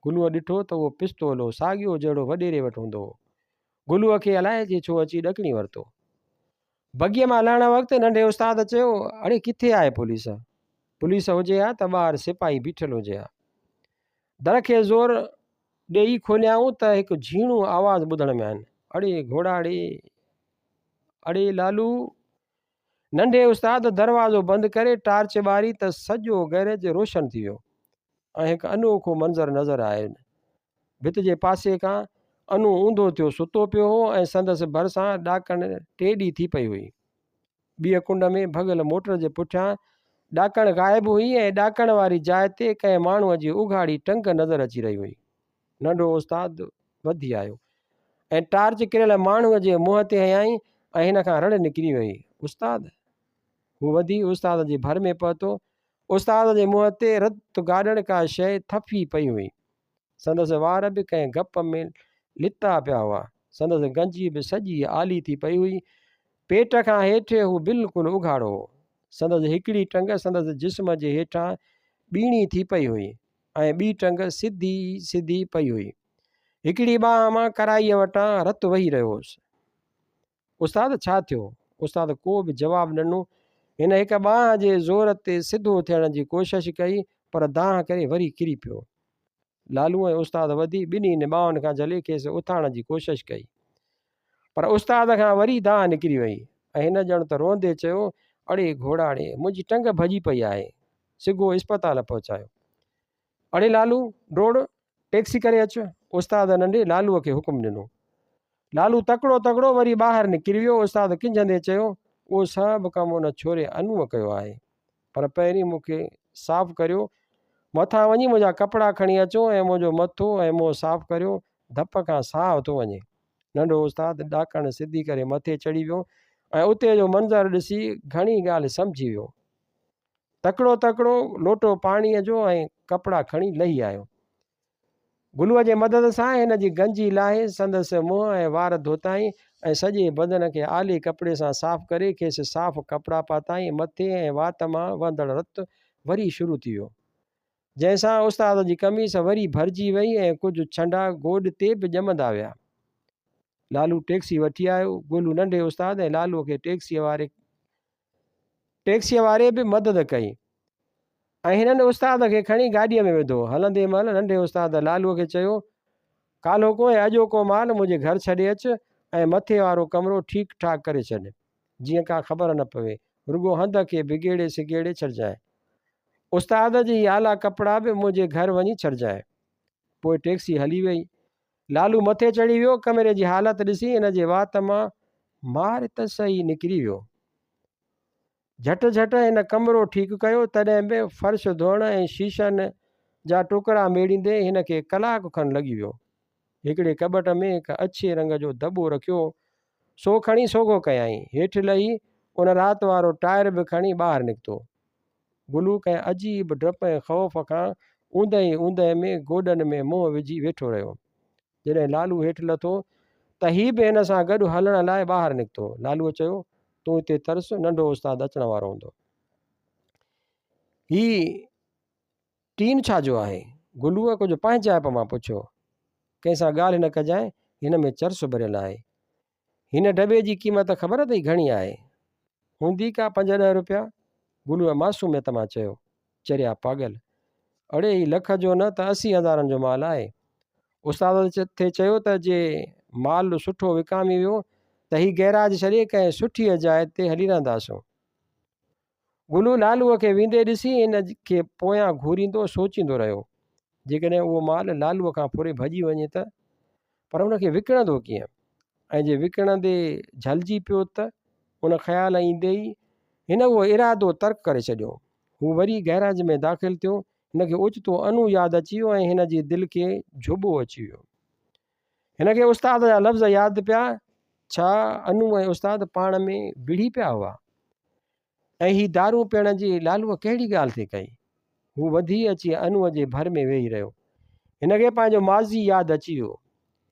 گلوء ڏٺو ته اهو پستول هو، ساڳيو جهڙو وڏيري وٽ هوندو هو. گلوء کي الائجي ڇو اچي ڏڪڻي ورتو. بگيء مان لهڻ وقت ننڍي استاد چيو، اڙي ڪٿي آهي پوليس؟ پوليس هجي ها ته ٻاهر سپاهي بيٺل هجي ها. در کي زور ڏيئي کوليائون ته هڪ جهيڻو آواز ٻڌڻ ۾ آين، اڙي گهوڙا ڙي! اڙي لالو! ننڍي استاد دروازو بند ڪري ٽارچ ٻاري ته سڄو گئريج روشن ٿي ويو ۽ هڪ انوکو منظر نظر آين. ڀت جي پاسي کان انو اونڌو ٿيو ستو پيو هو ۽ سندس ڀرسان ڏاڪڻ ٽيڏي ٿي پئي هئي. ٻيء ڪنڊ ۾ ڀڳل موٽر جي پٺيان ڏاڪڻ غائب هئي ۽ ڏاڪڻ واري جاء تي ڪنهن ماڻهوء جي اگهاڙي ٽنگ نظر اچي رهي هئي. ننڍو استاد وڌي آيو ۽ ٽارچ ڪريل ماڻهوء جي منهن تي هنيائين. ۽ هن کان رڙ نڪري وئي، استاد! هو وڌي استاد جي ڀر ۾ پهتو. استاد جي منهن تي رت گاڏڙ ڪا شيء ٿڦي پئي هئي. سندس وار به ڪنهن گپ ۾ لتا پيا هئا. سندس گنجي به سڄي آلي ٿي پئي هئي. پيٽ کان هيٺ هو بلڪل اگهاڙو هو. سندس هڪڙي ٽنگ سندس جسم جي هيٺان ٻيڻي ٿي پئي هئي ۽ ٻي ٽنگ سڌي ئي سڌي پئي هئي. هڪڙي ٻانهن مان ڪرائيء وٽان رت وهي رهيو هوس. استاد ڇا ٿيو؟ استاد ڪو به جواب نه ڏنو. هن هڪ ٻانهن جي زور تي سڌو ٿيڻ جي ڪوشش ڪئي پر دانهن ڪري وري ڪري پيو. لالو ۽ استاد وڌي ٻنهي ٻانهن کان جهلي کيس اٿارڻ جي ڪوشش ڪئي. پر استاد کان وري دانهن نڪري وئي ۽ هن ڄڻ ته روئندي چيو، اڙي گهوڙا ڙي، منهنجي ٽنگ ڀڄي پئي آهي. سگهو اسپتال پهچايو. اڙي لالو، ڊوڙ، ٽيڪسي ڪري اچ. استاد ننڍي لالوء کي حڪم ڏنو. لالو تڪڙو تڪڙو وري ٻاهر نڪري ويو. استاد ڪنجهندي چيو، اهو سڀ ڪم ان ڇوري انوء ڪيو آهي. پر پهرين مون کي صاف ڪريو. مٿان وڃي منهنجا ڪپڙا کڻي اچو ۽ منهنجو مٿو ۽ منهن صاف ڪريو. ڌپ کان ساهه ٿو وڃي. ننڍو استاد ڏاڪڻ سڌي ڪري مٿي چڙهي ويو ۽ اتي جو منظر ڏسي گهڻي ڳالهه سمجهي ويو. تڪڙو تڪڙو لوٽو پاڻيء جو ۽ ڪپڙا کڻي لهي آيو. گلوء جي مدد سان هن جي گنجي لاهي سندس منهن ۽ وار ڌوتائين ۽ سڄي بدن کي آلي ڪپڙي سان صاف ڪري کيس صاف ڪپڙا پاتائين. مٿي ۽ وات مان وهندڙ رت وري شروع ٿي ويو، جنهن سان استاد جي قميص وري ڀرجي وئي ۽ ڪجهه ڇنڊا گوڏ تي به ڄمندا ويا. لالو ٽيڪسي وٺي آيو. گلو ننڍي استاد ۽ لالوء کي ٽيڪسيء واري ٽيڪسيء واري به مدد ڪئي ۽ هنن استاد کي کڻي گاڏيء ۾ وڌو. هلندي مهل ننڍي استاد لالوء کي چيو، ڪالهوڪو ۽ اڄوڪو مال منهنجي گهر ڇڏي اچ ۽ مٿي وارو ڪمرو ٺيڪ ٺاڪ ڪري ڇڏ، جيئن ڪا خبر نه پوي. رڳو هنڌ کي بگيڙي سگيڙي ڇڏجانء. استاد جي هي آلا ڪپڙا به منهنجي گهر وڃي ڇڏجانء. پوء ٽيڪسي هلي ويئي. لالو مٿي چڙهي ويو. ڪمري جي حالت ڏسي هن جي وات مان مار ته سهي نڪري ويو. جهٽ جهٽ هن ڪمرو ٺيڪ ڪيو، تڏهن به فرش ڌوئڻ ۽ شيشن جا ٽڪرا ميڙيندي هن کي ڪلاڪ کن لڳي ويو. هڪڙي ڪٻٽ ۾ هڪ اڇي رنگ جو دٻو رکيو هو، سو کڻي سوگهو ڪيائين. هيٺ لهي ان رات وارو ٽائر به کڻي ٻاهر نڪتو. گلو ڪنهن عجيب ڊپ ۽ خوف کان اوندهه ئي اوندهه ۾ گوڏن ۾ منهن وجهي ويٺو رهيو. جڏهن لالو هيٺ لٿو ته هي به هن سان گڏ هلڻ لاء ٻاهر نڪتو. لالوء چيو، تون هتي ترس، ننڍو استاد اچڻ وارو هوندو. هي ٽين ڇا جو آهي؟ گلوء ڪجهه پنهنجائپ مان پڇيو. ڪنهن سان ڳالهه نه ڪجانء، هن ۾ چرس ڀريل آهي. هن ڊٻي جي قيمت خبر اٿئي گهڻي آهي؟ هوندي ڪا پنج ڏهه روپيا؟ گلوء معصوميت مان چيو. چريا پاڳل! اڙي هي لک جو نه ته 80 هزارن جو مال آهي. استاد ٿي چيو ته جي مال سٺو وڪامي ويو ته هي گئراج ڇڏي ڪنهن سٺيء جاء تي هلي رهنداسون. گلو لالوء کي ويندي ڏسي هن کي پويان گهوريندو سوچيندو رهيو، جيڪڏهن اهو مال لالوء کان ڦري ڀڄي وڃي ته؟ پر ان کي وڪڻندو ڪيئن؟ ۽ جي وڪڻندي جهلجي پيو ته؟ ان خيال ايندي ئي هن اهو ارادو ترڪ ڪري ڇڏيو. هو وري گئراج ۾ داخل ٿيو. هن کي اوچتو انو ياد اچي ويو ۽ هن جي دل کي جهٻو اچي ويو. هن کي استاد جا لفظ ياد پيا، ڇا انو ۽ استاد پاڻ ۾ وڙهي پيا هئا؟ ۽ هي دارون پيئڻ جي لالوء ڪهڙي ڳالهه ٿي ڪئي؟ هو وڌي اچي انوء جي ڀر ۾ ويهي رهيو. هن کي پنهنجو ماضي ياد اچي ويو.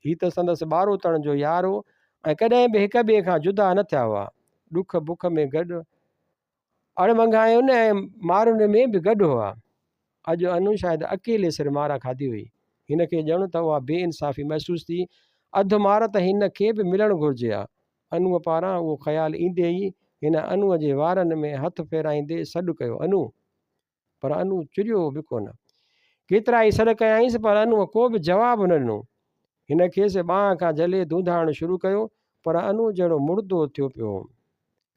هي ته سندس ٻاروتڻ جو يار هو ۽ ڪڏهن به هڪ ٻئي کان جدا نه ٿيا هئا. ڏک بک ۾ گڏ، اڻ منگهاين ۽ مارن ۾ به گڏ هئا. اڄ انو شايد اڪيلي سر مار کاڌي هئي. هن کي ڄڻ ته اها بي انصافي محسوس ٿي. اڌ مار ته هن کي به ملڻ گهرجي ها. انوء پاران اهو خيال ايندي ئي هن انوء جي وارن ۾ هٿ ڦيرائيندي سڏ ڪيو، انو! پر انو چريو به ڪونه. ڪيترائي سڏ ڪيائينس پر انوء ڪو به جواب نه ڏنو. هن کيس ٻانهن کان جهلي ڌونڌاڙڻ شروع ڪيو پر انو جهڙو مڙدو ٿيو پيو هو.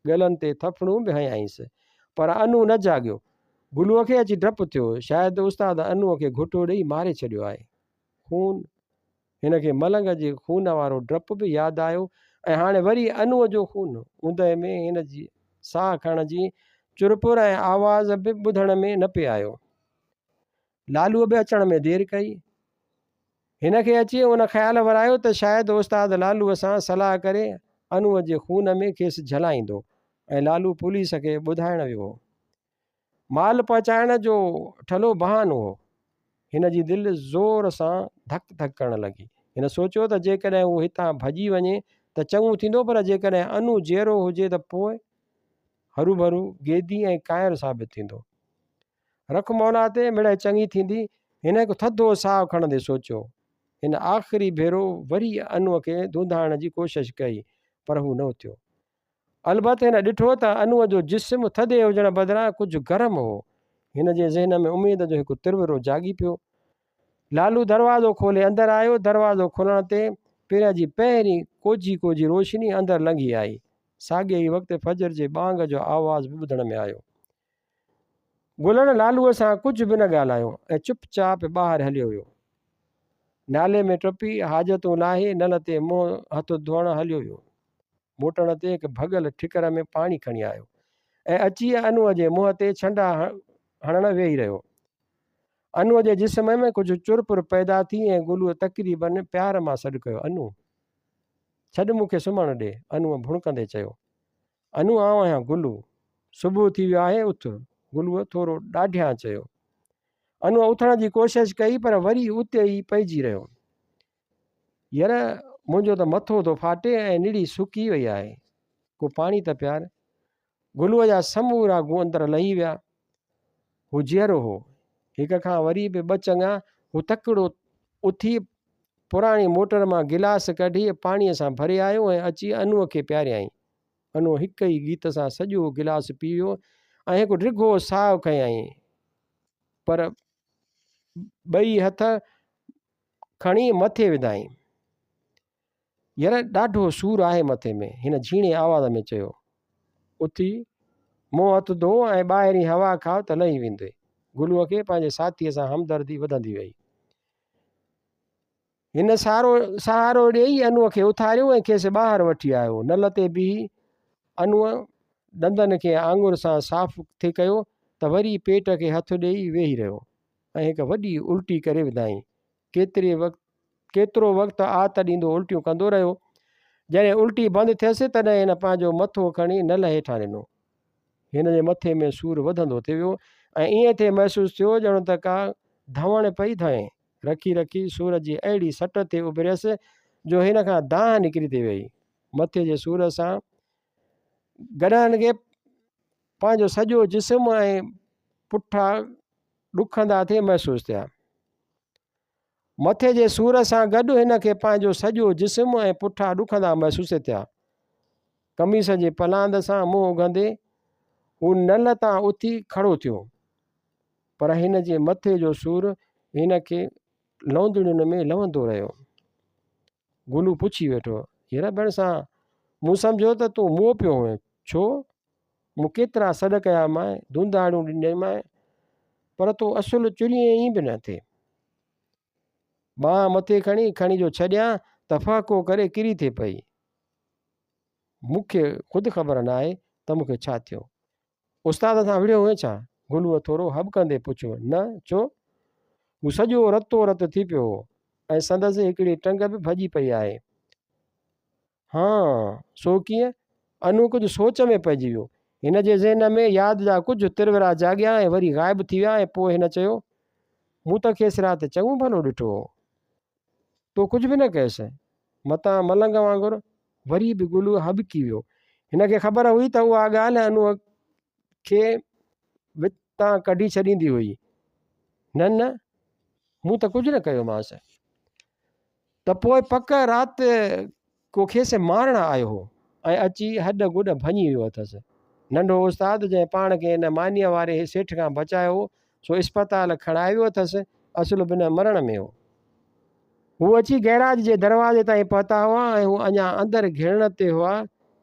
ڳلن تي ٿڦڙون به هنيائينس، پر انو نه جاڳيو. گلوء کي اچي ڊپ ٿيو، شايد استاد انوء کي گهٽو ڏئي ماري ڇڏيو آهي. خون! هن کي ملنگ جي خون وارو ڊپ به ياد آيو ۽ هاڻي وري انوء جو خون! اوندهه ۾ هن جي ساهه کڻڻ جي چرپر ۽ آواز به ٻڌڻ ۾ نه پئي آيو. لالوء به اچڻ ۾ دير ڪئي. هن کي اچي ان خيال ورايو ته شايد استاد لالوء سان صلاح ڪري انوء جي خون ۾ کيس جهلائيندو ۽ لالو پوليس کي ٻڌائڻ ويو هو. مال پهچائڻ جو ٺلهو بهانو هو. هن جي دل زور سان ڌڪ ڌڪ ڪرڻ لڳي. هن سوچيو ته جيڪڏهن هو هتان ڀڄي وڃي ته چڱو ٿيندو پر جيڪڏهن انو جيئرو هجي ته پوء؟ هروڀرو گيدي ۽ ڪانئر ثابت ٿيندو. رک مولا تي، مڙئي چڱي ٿيندي. هن هڪ ٿڌو ساهه کڻندي سوچيو. هن آخري ڀيرو وري انوء کي ڌونڌاڙڻ جي ڪوشش ڪئي پر هو نه اٿيو. البت هن ڏٺو ته انوء جو جسم ٿڌي هجڻ بدران ڪجهه گرم هو. هن جي ذهن ۾ اميد جو هڪ ترورو جاڳي پيو. لالو دروازو کولي اندر آيو. دروازو کولڻ تي پرهه جي پهرين ڪوجهي ڪوجهي روشني اندر لنگهي آئي. ساڳئي ئي وقت فجر جي ٻانگ جو آواز به ٻڌڻ ۾ آيو. گلڻ لالوء سان ڪجهه به نه ڳالهايو ۽ چپ چاپ ٻاهر هليو ويو. نالي ۾ ٽپي حاجتون لاهي نل تي منهن هٿ ڌوئڻ هليو ويو. موٽڻ تي هڪ ڀڳل ٺڪر ۾ پاڻي کڻي آيو ۽ اچي انوء جي منهن تي ڇنڊا هڻڻ ويهي رهيو. انوء جي جسم ۾ ڪجهه چرپر پيدا ٿي ۽ گلوء تقريباً پيار مان سڏ ڪيو، انو! ڇڏ مون کي سمهڻ ڏي. انوء ڀڻڪندي چيو. انو آئون آهيان گلو. صبح ٿي ويو آهي اٿ. گلوء ٿورو ڏاڍيان چيو. انوء اٿڻ جي ڪوشش ڪئي پر وري اتي ئي پئجي رهيو. ير منهنجو ته مٿو ٿو ڦاٽي ۽ نڙي سڪي وئي آهي. ڪو پاڻي ته پيار. گلوء جا سمورا گوندر لهي ويا. هو جيئرو هو. هڪ کان وري به ٻه چڱا. هو تڪڙو اٿي پراڻي موٽر مان گلاس ڪڍي پاڻيء سان ڀري آيو ۽ اچي انوء کي پياريائين. انو هڪ ئي ڳيت سان سڄو گلاس پي ويو ۽ هڪ ڊگهو ساهه کنيائين. پر ٻئي هٿ کڻي مٿي وڌائين. ير ڏاڍو سور آهي مٿي ۾، هن جهيڻي آواز ۾ چيو. اٿي منهن هٿ ڌو ۽ ٻاهرين هوا کاء ته لهي ويندين. گلوء کي پنهنجي ساٿيء سان همدردي وڌندي ويئي. هن سارو سهارو ڏيئي انوء کي اٿاريو ۽ کيس ٻاهر وٺي آيو. نل تي بيهي انوء ڏندن کي آڱر سان صاف ٿي ڪيو ته وري پيٽ کي هٿ ڏيئي ويهي رهيو. ۽ هڪ وڏي الٽي ڪري وڌائين. ڪيتري وقت ڪيترو وقت آت ڏيندو الٽيون ڪندو رهيو. جڏهن الٽي بند ٿيس تڏهن هن پنهنجو مٿو کڻي نل هيٺان ڏنو. هن جي مٿي ۾ سور وڌندو ٿي ويو ۽ ائين ٿي محسوس ٿيو ڄڻ ته ڪا ڌوڻ پئي ڌئين. رکي رکي سور جي اهڙي سٽ ٿي اڀريس جو هن کان دانهن نڪري ٿي ويئي. مٿي جي سور سان گڏ هن کي پنهنجو سڄو جسم ۽ پٺا ڏکندا ٿي محسوس ٿيا. مٿي جي سور سان گڏ هن کي پنهنجو سڄو جسم ۽ پٺا ڏکندا محسوس ٿيا. قميص جي پلاند سان منهن اگهندي هو نل تان اٿي کڙو ٿيو. پر هن جي مٿي جو سور هن کي لوندڙين ۾ لوندو رهيو. گلو پڇي ويٺو، ير ڀيڻسان، مون سمجهيو ته تون موئو پيو هئين، ڇو؟ مون ڪيترا سڏ ڪيامانء، ڌونڌاڙيون ڏنيمانء، پر تون اصل چرين ئي به نه ٿي. ٻانهن مٿي کڻي، کڻي جو ڇڏيان ته ڦهڪو ڪري ڪري ٿي پئي. مون کي خود خبر ناهي ته مون کي ڇا ٿيو. استاد سان وڙهيو هئين ڇا؟ گلوء ٿورو هٻڪندي پڇيو. نه، ڇو؟ هو سڄو رتو رت ٿي پيو هو ۽ سندس هڪڙي ٽنگ به ڀڄي پئي آهي. هان، سو ڪيئن؟ انو ڪجهه سوچ ۾ پئجي ويو. هن جي ذهن ۾ ياد جا ڪجهه ترورا جاڳيا ۽ وري غائب ٿي ويا ۽ پوء هن چيو، مون ته کيس رات چڱو ڀلو ڏٺو هو. تو ڪجهه به نه ڪيس. متان ملنگ وانگر وري به گلو هٻڪي ويو. هن کي خبر هئي ته اها ڳالهه انوء کي وتان ڪڍي ڇڏيندي هئي. نه نه، مون ته ڪجهه نه ڪيومانس. ته پوء پڪ رات ڪو کيس مارڻ آيو هو ۽ اچي هڏ گڏ ڀڃي ويو اٿس. ننڍو استاد جنهن پاڻ کي ان مانيء واري سيٺ کان بچايو هو، سو اسپتال کڻائي ويو اٿس، اصل بنهه مرڻ ۾ هو. هو اچي گئراج جي دروازي تائين پهتا هئا ۽ هو اڃا اندر گهڙڻ تي هئا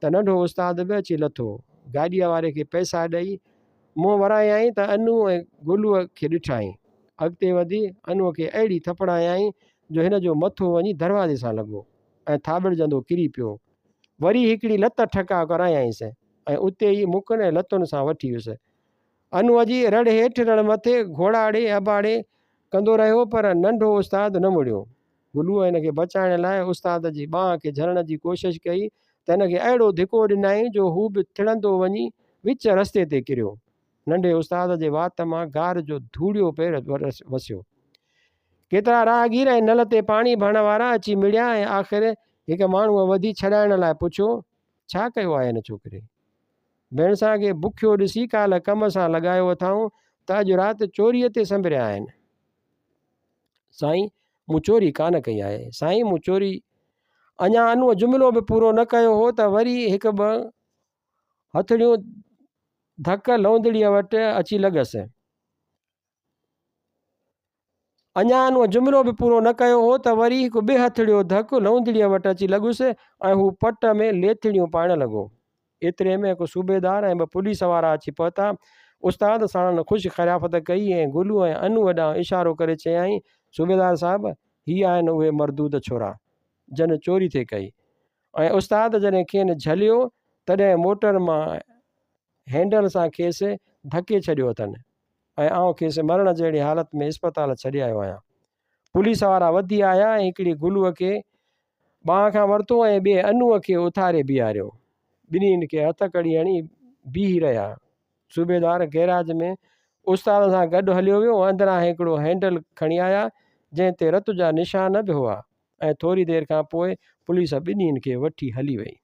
ته ننڍو استاد به اچي لٿو. گاڏيء واري کي پئسا ڏئي منهن ورايائين ته انوء ۽ گلوء کي ڏٺائين. اڳتي وڌي انوء کي اهڙي ٿڦڙايائين جو هن جو مٿو وڃي دروازي سان لڳو ۽ ٿاٻڙجندو ڪري پيو. وري هڪڙي لت ٺڪاء ڪرايائينس ۽ اتي ئي مڪن ۽ لتن سان وٺي ويس. انوء جي رڙ هيٺ رڙ مٿي، گهوڙا ڙي ابا ڙي ڪندو رهيو پر ننڍو استاد نه مڙيو. گلوء هن کي بچائڻ لاء استاد جي ٻانهن کي جهلڻ جي ڪوشش ڪئي تنھن کي اھڙو ڌڪو ڏنائين جو ھو به ٿڙندو وڃي وچ رستي تي ڪريو. ننڍي استاد جي وات مان گار جو ڌوڙيو پئي وسيو. ڪيترا راهگير ۽ نل تي پاڻي ڀرڻ وارا اچي مڙيا ۽ آخر هڪ ماڻهوء وڌي ڇڏائڻ لاء پڇيو، ڇا ڪيو آهي هن ڇوڪري؟ ڀيڻسان کي بکيو ڏسي ڪالهه ڪم سان لڳايو اٿائون ته اڄ رات چوريء تي سنڀريا آهن. سائين، مون چوري ڪانه ڪئي آهي. سائين، مون چوري. اڃا انوء جملو به پورو نه ڪيو هو ته وري هڪ ٻه هٿڙيون ڌڪ لوندڙيء وٽ اچي لڳس. اڃا انوء جملو به پورو نه ڪيو هو ته وري هڪ ٻه هٿڙيو ڌڪ لوندڙيء وٽ اچي لڳس ۽ هو پٽ ۾ ليٿڙيون پائڻ لڳو. ايتري ۾ هڪ صوبيدار ۽ ٻه پوليس وارا اچي پهتا. استاد ساڻن خوش خيرافت ڪئي ۽ گلو ۽ انوء ڏانهن اشارو ڪري چيائين، صوبيدار صاحب، هي آهن اهي مردود ڇورا، جن چوري ٿي ڪئي. ۽ استاد جڏهن کين جهليو، تڏهن موٽر مان هينڊل سان کيس ڌڪي ڇڏيو اٿن. ۽ آئون کيس مرڻ جهڙي حالت ۾ اسپتال ڇڏي آيو آهيان. پوليس وارا وڌي آيا ۽ هڪڙي گلوء کي ٻانهن کان ورتو ۽ ٻئي انوء کي اٿاري بيهاريو. ٻنهين کي هٿ ڪڙي هڻي بيهي رهيا. صوبيدار گيراج ۾ استاد سان گڏ هليو ويو ۽ اندران هڪڙو هينڊل کڻي آيا، جنهن تي رت جا نشان به هئا ۽ ٿوري دير کان پوء پوليس ٻنهين کي وٺي هلي وئي.